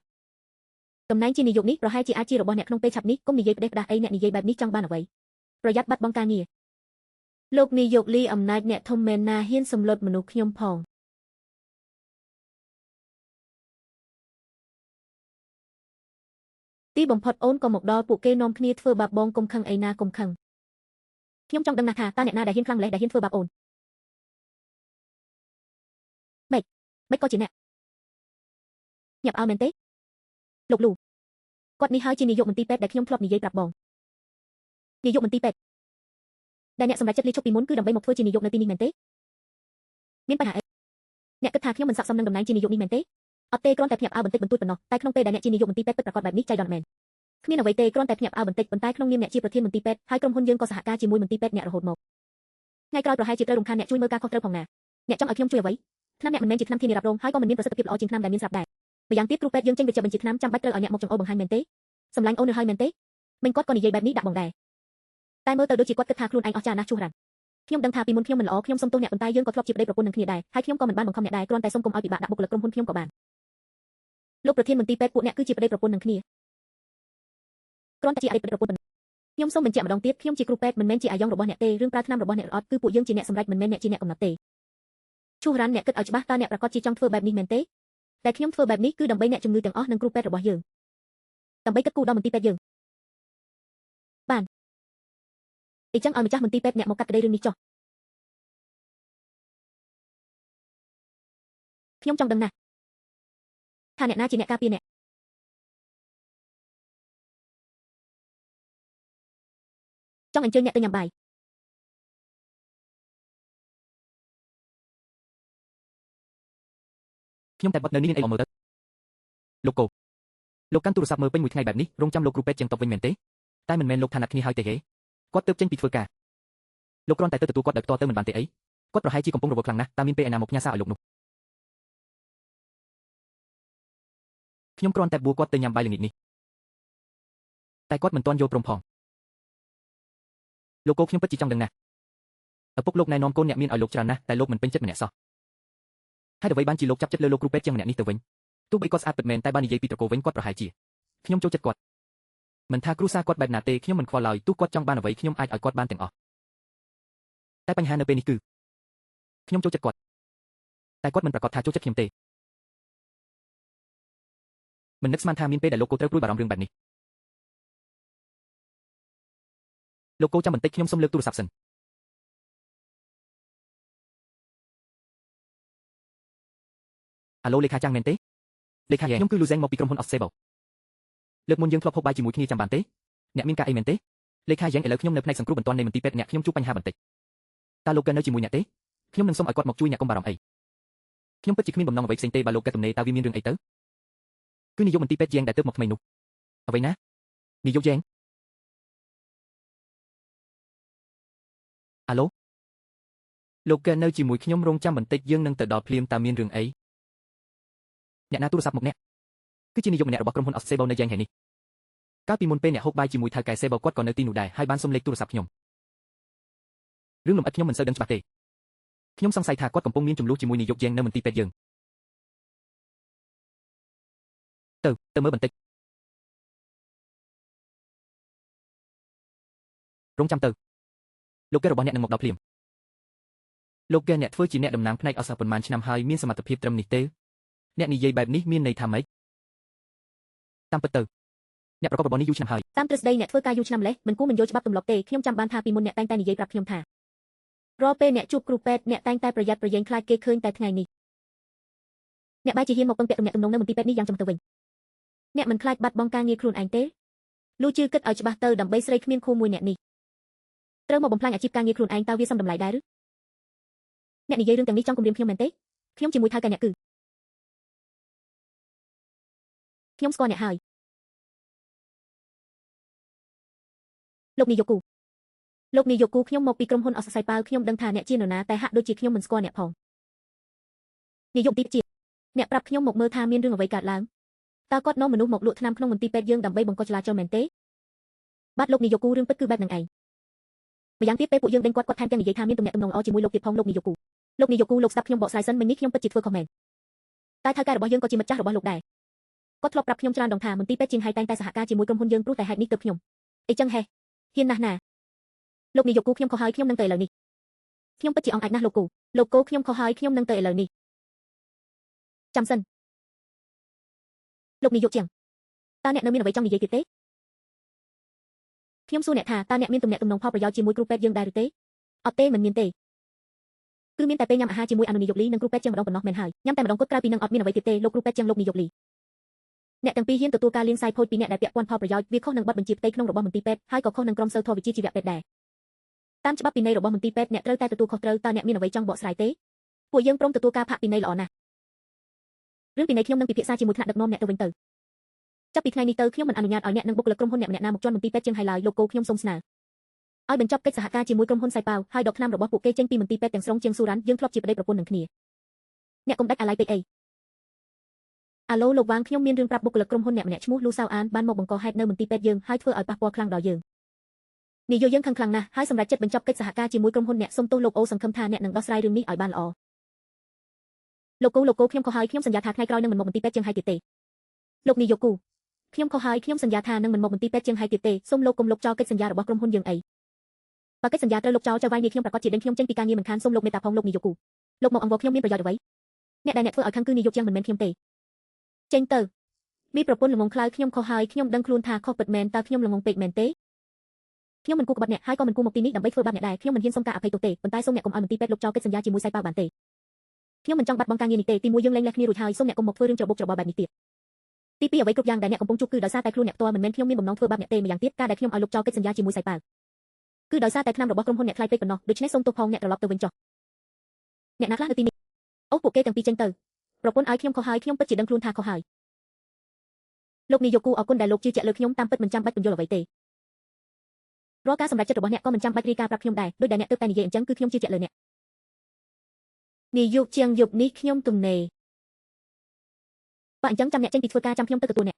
Speaker 1: ាតំណែងជានាយកនេះប្រហែលជាអាចជារបស់អ្នកក្នុងពេលឆាប់នេះកុំនិយាយផ្ដេសផ្ដាស់អីអ្នកនិយាយបែបនេះចង់បានអ្វីប្រយ័ត្នបាត់បង់ការងារលោកនាយកលីអំណាចអ្នកធំមែនណាហ៊ានសម្លុតមនុស្សខ្ញុំផងទីបំផុតអូនក៏មកដល់ពួកគេនាំគ្នាធ្វើបាបបងកុំខឹងអីណាកុំខឹងខ្ញុំចង់ដឹងណាស់ថាតើអ្នកណាដែលហ៊ានខ្លាំងម្ល៉េះដែលហ៊ានធ្វើបាបអូនម៉េចក៏ជាអ្នកញាប់អោមែនទេលោកលូគាត់នេះហើយជានាយកមន្ទីរពេទ្យដែលខ្ញុំធ្លាប់និយាយប្រាប់បងនាយកមន្ទីរពេទ្យដែលអ្នកសម្រេចចិត្តលាឈប់ពីមុនគឺដើម្បីមកធ្វើជានាយកនៅទីនេះមែនទេមានបញ្ហាអីអ្នកគិតថាខ្ញុំមិនស័ក្តិសមនឹងតំណែងជានាយកនេះមែនទេអត់ទេគ្រាន់តែភ្ញាក់ផ្អើលបន្តិចបន្តួចប៉ុណ្ណោះតែក្នុងពេលដែលអ្នកជានាយកមន្ទីរពេទ្យពិតប្រាកដបែបនេះចៃដន្យមែនគ្មានអ្វីទេគ្រាន់តែភ្ញាក់ផ្អើលបន្តិចប៉ុន្តែក្នុងនាមអ្នកជាប្រធានមន្ទីរពេទ្យហើយក្រុមហ៊ុនយើងក៏សហការជាមួយមន្ទីរពេទ្យអ្នករហូតមកថ្ងៃក្រោយប្រហែលជាត្រូវរំខានអ្នកជួយមើលការខុសត្រូវផងណាអ្នកចង់ឲ្យខ្ញុំជួយអ្វីថ្នាំអ្នកមិនមែនជាថ្នាំធានារ៉ាប់រងហើយក៏មិនមានប្រសិទ្ធភាពល្អជាងថ្នាំដែលមានស្រាប់ដែរម្យ៉ាងទៀតគ្រូពេទ្យយើងចេញវិជ្ជបញ្ជាថ្នាំចាំបាច់ត្រូវឲ្យអ្នកមកចង្អុលបង្ហាញមែនទេសម្លាញ់អូននៅហើយមែនទេមិញគាត់ក៏និយាយបែបនេះដាក់បងដែរតែមើលទៅដូចជាគាត់គិតថាខ្លួនឯងអស្ចារ្យណាស់ជួសរ៉ាន់ខ្ញុំដឹងថាពីមុនខ្ញុំមិនល្អខ្ញុំសុំទោសអ្នកប៉ុន្តែយើងក៏ធ្លាប់ជាប្តីប្រពន្ធនឹងគ្នាដែរហើយខ្ញុំក៏មិនបានបង្ខំអ្នកដែរគ្រាន់តែសុំកុំឲ្យពិបាកដាក់បុគ្គលិកក្រុមហ៊ុនខ្ញុំក៏បានលោកប្រធានមន្ទីរពេទ្យពួកអ្នកគឺជាប្តីប្រពន្ធនឹងគ្នាគ្រាន់តែជាអតីតប្តីប្រពន្ធខ្ញុំសូមបញ្ជាក់ម្ដងទៀតខ្ញុំជាគ្រូពេទ្យមិនមែនជាអាយ៉ងរបស់អ្នកទេរឿងប្រើថ្នាំរបស់អ្នកអត់គឺពួកយើងជាអ្នកសម្រេចមិនមែនអ្នកជាអ្នកកំណត់ទេជួសរ៉ាន់អ្នកគិតឲ្យច្បាស់តើអ្នកប្រាកដជាចង់ធ្វើបែបនេះមែនទេតែខ្ញុំធ្វើបែបនេះគឺដើម្បីអ្នកជំងឺទាំងអស់និងគ្រូពេទ្យរបស់យើងដើម្បីគិតគូរដល់មន្ទីរពេទ្យយើងបានអីចឹងឲ្យម្ចាស់មន្ទីរពេទ្យអ្នកមកកាត់ក្តីរឿងនេះចុះខ្ញុំចង់ដឹងណាស់ថាអ្នកណាជាអ្នកការពារអ្នកចង់អញ្ជើញអ្នកទៅញ៉ាំបាយ
Speaker 2: ខ្ញុំតែបត់នៅនេះមានអីមើលទៅលោកកូលោកកាន់ទូរស័ព្ទមើលពេញមួយថ្ងៃបែបនេះរងចាំលោកគ្រូពេទ្យជាងតបវិញមែនទេតែមិនមែនលោកថាណាត់គ្នាហើយទេហេគាត់ទើបចេញពីធ្វើការលោកគ្រាន់តែទៅទទួលគាត់ដោយផ្ទាល់ទៅមិនបានទេអីគាត់ប្រហែលជាកំពុងរវល់ខ្លាំងណាស់តើមានពេលឯណាមកផ្ញើសារឲ្យលោកនោះខ្ញុំគ្រាន់តែបួគាត់ទៅញ៉ាំបាយល្ងាចនេះតែគាត់មិនទាន់យល់ព្រមផងលោកកូខ្ញុំពិតជាចង់ដឹងណាស់ឪពុកលោកណែនាំកូនអ្នកមានឲ្យលោកច្រើនណាស់តែលោកមិនពេញចិត្តម្នាក់សោះហេតុអ្វីបានជាលោកចាប់ចិត្តលើលោកគ្រូពេទ្យជាងម្នាក់នេះទៅវិញទោះបីគាត់ស្អាតពិតមែនតែបើនិយាយពីត្រកូលវិញគាត់ប្រហែលជាខ្ញុំចូលចិត្តគាត់មិនថាគ្រួសារគាត់បែបណាទេខ្ញុំមិនខ្វល់ឡើយទោះគាត់ចង់បានអ្វីខ្ញុំអាចឲ្យគាត់បានទាំងអស់តែបញ្ហានៅពេលនេះគឺខ្ញុំចូលចិត្តគាត់តែគាត់មិនប្រាកដថាចូលចិត្តខ្ញុំទេមិននឹកស្មានថាមានពេលដែលលោកគោត្រូវព្រួយបារម្ភរឿងបែបនេះលោកគោចាំបន្តិចខ្ញុំសូមលើកទូរស័ព្ទសិនអាឡូលេខាចាំងមែនទេលេខាខ្ញុំគឺលូហ្សេងមកពីក្រុមហ៊ុនអស្សេបូលើកមុនយើងធ្លាប់ហូបបាយជាមួយគ្នាចាំបានទេអ្នកមានការអីមែនទេលេខាយ៉ាងឥឡូវខ្ញុំនៅផ្នែកសង្គ្រោះបន្ទាន់នៃមន្ទីរពេទ្យអ្នកខ្ញុំជួបបញ្ហាបន្តិចតើលោកក៏នៅជាមួយអ្នកទេខ្ញុំនឹងសូមឲ្យគាត់មកជួយអ្នកកុំបារម្ភអីខ្ញុំពិតជាគ្មានបំណងអ្វីផ្សេងទេបើលោកកែទំនេរតើវាមានរឿងអីទៅគឺនាយកមន្ទីរពេទ្យយ៉ាងដែលទើបមកថ្មីនោះអ្វីណានាយកយ៉ាង អាឡូលោកកែនៅជាមួយខ្ញុំរងចាំបន្តិចយើងនឹងទៅដល់ភ្លាមតើមានរឿងអីអ្នកណាទូរស័ព្ទមកអ្នកគឺជានាយកម្នាក់របស់ក្រុមហ៊ុនអស្សេបូនៅយ៉ាងហេនេះកាលពីមុនពេលអ្នកហូបបាយជាមួយថៅកែសេបូគាត់ក៏នៅទីនោះដែរហើយបានសុំលេខទូរស័ព្ទខ្ញុំរឿងលម្អិតខ្ញុំមិនសូវដឹងច្បាស់ទេខ្ញុំសង្ស័យថាគាត់កំពុងមានជម្លោះជាមួយនាយកយ៉ាងនៅមន្ទីរពេទ្យយើងទៅមើលបន្តិចរងចាំទៅលោកកែរបស់អ្នកនឹងមកដល់ភ្លាមលោកកែអ្នកធ្វើជាអ្នកតំណាងផ្នែកអស្ចារ្យប៉ុន្មានឆ្នាំហើយមានសមត្ថភាពត្រឹមនេះទេអ្នកនិយាយបែបនេះមានន័យថាម៉េចតាមពិតទៅអ្នកប្រកបរបរនេះយូរឆ្នាំហើយ
Speaker 1: តាមទ្រឹស្ដីអ្នកធ្វើការយូរឆ្នាំម្លេះមិនគួរមិនយល់ច្បាប់ទម្លាប់ទេខ្ញុំចាំបានថាពីមុនអ្នកតែងតែនិយាយប្រាប់ខ្ញុំថារាល់ពេលអ្នកជួបគ្រូពេទ្យអ្នកតែងតែប្រយ័ត្នប្រយែងខ្លាចគេឃើញតែថ្ងៃនេះអ្នកបែរជាហ៊ានមកពឹងពាក់ទំនាក់ទំនងនៅមន្ទីរពេទ្យនេះយ៉ាងចំទៅវិញអ្នកមិនខ្លាចបាត់បង់ការងារខ្លួនឯងទេលុះជឿគិតឲ្យច្បាស់ទៅដើម្បីស្រីគ្មានខួរមួយអ្នកនេះត្រូវមកបំផ្លាញអាជីពការងារខ្លួនឯងតើវាសមតម្លៃដែរឬអ្នកនិយាយរឿងទាំងនេះចង់គំរាមខ្ញុំមែនទេខ្ញុំជាមួយថៅកែអ្នកគឺខ្ញុំស្គាល់អ្នកហើយលោកនាយកគូលោកនាយកគូខ្ញុំមកពីក្រុមហ៊ុនអស្សៃប៉ាវខ្ញុំដឹងថាអ្នកជានរណាតែហាក់ដូចជាខ្ញុំមិនស្គាល់អ្នកផងនាយកទីជាអ្នកប្រាប់ខ្ញុំមកមើលថាមានរឿងអ្វីកើតឡើងតើគាត់នាំមនុស្សមកលក់ថ្នាំក្នុងមន្ទីរពេទ្យយើងដើម្បីបង្កចលាចលមែនទេបាទលោកនាយកគូរឿងពិតគឺបែបហ្នឹងឯងម្យ៉ាងទៀតពេលពួកយើងដេញគាត់គាត់ថែមទាំងនិយាយថាមានទំនាក់ទំនងល្អជាមួយលោកទៀតផងលោកនាយកគូលោកនាយកគូលោកស្ដាប់ខ្ញុំបកស្រាយសិនមិញនេះខ្ញុំពិតជាធ្វើខុសមែនតែថៅកែរបស់យើងក៏ជាមិត្តចាស់របស់លោកដែរគាត់ធ្លាប់ប្រាប់ខ្ញុំច្រើនដងថាមន្ទីរពេទ្យជាងហៃតែងតែសហការជាមួយក្រុមហ៊ុនយើងព្រោះតែហេតុនេះទើបខ្ញុំអីចឹងហេះហ៊ានណាស់ណាលោកនាយកគូខ្ញុំខុសហើយខ្ញុំនឹងទៅឥឡូវនេះខ្ញុំពិតជាអង្អាចណាស់លោកគូលោកគូខ្ញុំខុសហើយខ្ញុំនឹងទៅឥឡូវនេះចាំសិនលោកនាយកជាងតើអ្នកនៅមានអ្វីចង់និយាយទៀតទេខ្ញុំសួរអ្នកថាតើអ្នកមានទំនាក់ទំនងផលប្រយោជន៍ជាមួយគ្រូពេទ្យយើងដែរឬទេអត់ទេមិនមានទេគឺមានតែពេលញ៉ាំអាហារជាមួយអនុនាយកលីនិងគ្រូពេទ្យជាងម្ដងប៉ុណ្ណោះមែនហើយញ៉ាំតែម្ដងគត់ក្រៅពីនឹងអត់មានអ្វីទៀតទេលោកគ្រូពេទ្យជាងលោកនាយកលីអ្នកទាំងពីរហ៊ានទទួលការលាងសាយភោចពីអ្នកដែលពាក់ព័ន្ធផលប្រយោជន៍វាខុសនឹងបទបញ្ជាផ្ទៃក្នុងរបស់មន្ទីរពេទ្យហើយក៏ខុសនឹងក្រុមសីលធម៌វិជ្ជាជីវៈពេទ្យដែរតាមច្បាប់ពិន័យរបស់មន្ទីរពេទ្យអ្នកត្រូវតែទទួលខុសត្រូវតើអ្នកមានអ្វីចង់បកស្រាយទេពួកយើងព្រមទទួលការផាកពិន័យល្អណាស់រឿងពិន័យខ្ញុំនឹងពិភាក្សាជាមួយថ្នាក់ដឹកនាំអ្នកទៅវិញទៅចាប់ពីថ្ងៃនេះទៅខ្ញុំមិនអនុញ្ញាតឲ្យអ្នកនិងបុគ្គលិកក្រុមហ៊ុនអ្នកម្នាក់ណាមកជន់មន្ទីរពេទ្យជាងហៃឡើយលោកគោខ្ញុំសូមស្នើឲ្យបញ្ចប់កិច្ចសហការជាមួយក្រុមហ៊ុនសៃប៉ាវហើយដកថ្នាំរបស់ពួកគេចេញពីមន្ទីរពេទ្យទាំងស្រុងជាងស៊ូរ៉ាន់យើងធ្លាប់ជាប្តីប្រពន្ធនឹងគ្នាអ្នកកុំដាច់អាឡ័យពេកអីអាឡូលោកវាងខ្ញុំមានរឿងប្រាប់បុគ្គលិកក្រុមហ៊ុនអ្នកម្នាក់ឈ្មោះលូសាវអានបានមកបង្កហេតុនៅមន្ទីរពេទ្យយើងហើយធ្វើឲ្យប៉ះពាល់ខ្លាំងដល់យើងនាយកយើងខឹងខ្លាំងណាស់ហើយសម្រេចចិត្តបញ្ចប់កិច្ចសហការជាមួយក្រុមហ៊ុនអ្នកសូមទោសលោកអូសង្ឃឹមថាអ្នកនឹងដោះស្រាយរឿងនេះឲ្យបានល្អលោកគូលោកគូខ្ញុំខុសហើយខ្ញុំសន្យាថាថ្ងៃក្រោយនឹងមិនមកមន្ទីរពេទ្យជាងហៃទៀតទេលោកនាយកគូខ្ញុំខុសហើយខ្ញុំសន្យាថានឹងមិនមកមន្ទីរពេទ្យជាងហៃទៀតទេសូមលោកកុំលុបចោលកិច្ចសន្យារបស់ក្រុមហ៊ុនយើងអីបើកិច្ចសន្យាត្រូវលុបចោលចៅវាយនេះខ្ញុំប្រកាសជាដេញខ្ញុំចេញពីការងារមិនខានសូមលោកមេត្តាផងលោកនាយកគូលោកមកអង្វរខ្ញុំមានប្រយោជន៍អ្វីអ្នកដែលអ្នកធ្វើឲ្យខឹងគឺនាយកជាងមិនមែនខ្ញុំទេចេញទៅមីប្រពន្ធល្ងងខ្លៅខ្ញុំខុសហើយខ្ញុំដឹងខ្លួនថាខុសពិតមែនតើខ្ញុំល្ងងពេកមែនទេខ្ញុំមិនគួរក្បត់អ្នកហើយក៏មិនគួរមកទីនេះដើម្បីធ្វើបាបអ្នកដែរខ្ញុំមិនហ៊ានសុំការអភ័យទោសទេប៉ុន្តែសូមអ្នកកុំឲ្យមន្ទីរពេទ្យលុបចោលកិច្ចសន្យាជាមួយសៃប៉ាវបានទេខ្ញុំមិនចង់បាត់បង់ការងារនេះទេទីមួយយើងលែងលះគ្នារួចហើយសូមអ្នកកុំមកធ្វើរឿងច្របូកច្របល់បែបនេះទៀតទីពីរអ្វីគ្រប់យ៉ាងដែលអ្នកកំពុងជួបគឺដោយសារតែខ្លួនអ្នកផ្ទាល់មិនមែនខ្ញុំមានបំណងធ្វើបាបអ្នកទេម្យ៉ាងទៀតការដែលខ្ញុំឲ្យលុបចោលកិច្ចសន្យាជាមួយសៃប៉ាវគឺដោយសារតែថ្នាំរបស់ក្រុមហ៊ុនអ្នកថ្លៃពេកប៉ុណ្ណោះដូច្នេះសូមទោសផងអ្នកត្រឡប់ទៅវិញចុះអ្នកណាខ្លះនៅទីនេះអូពួកគេទាំងពីរចេញទៅប្រពន្ធឲ្យខ្ញុំខុសហើយខ្ញុំពិតជាដឹងខ្លួនថាខុសហើយលោកនាយកគូអរគុណដែលលោកជឿជាក់លើខ្ញុំតាមពិតមិនចាំបាច់ពន្យល់អ្វីទេរាល់ការសម្រេចចិត្តរបស់អ្នកក៏មិនចាំបាច់រាយការណ៍ប្រាប់ខ្ញុំដែរដោយដែលអ្នកទើបតែនិយាយអញ្ចឹងគឺខ្ញុំជឿជាក់លើអ្នកនាយកជាងយប់នេះខ្ញុំទំនេរបើអញ្ចឹងចាំអ្នកចេញពីធ្វើការចាំខ្ញុំទៅទទួលអ្នក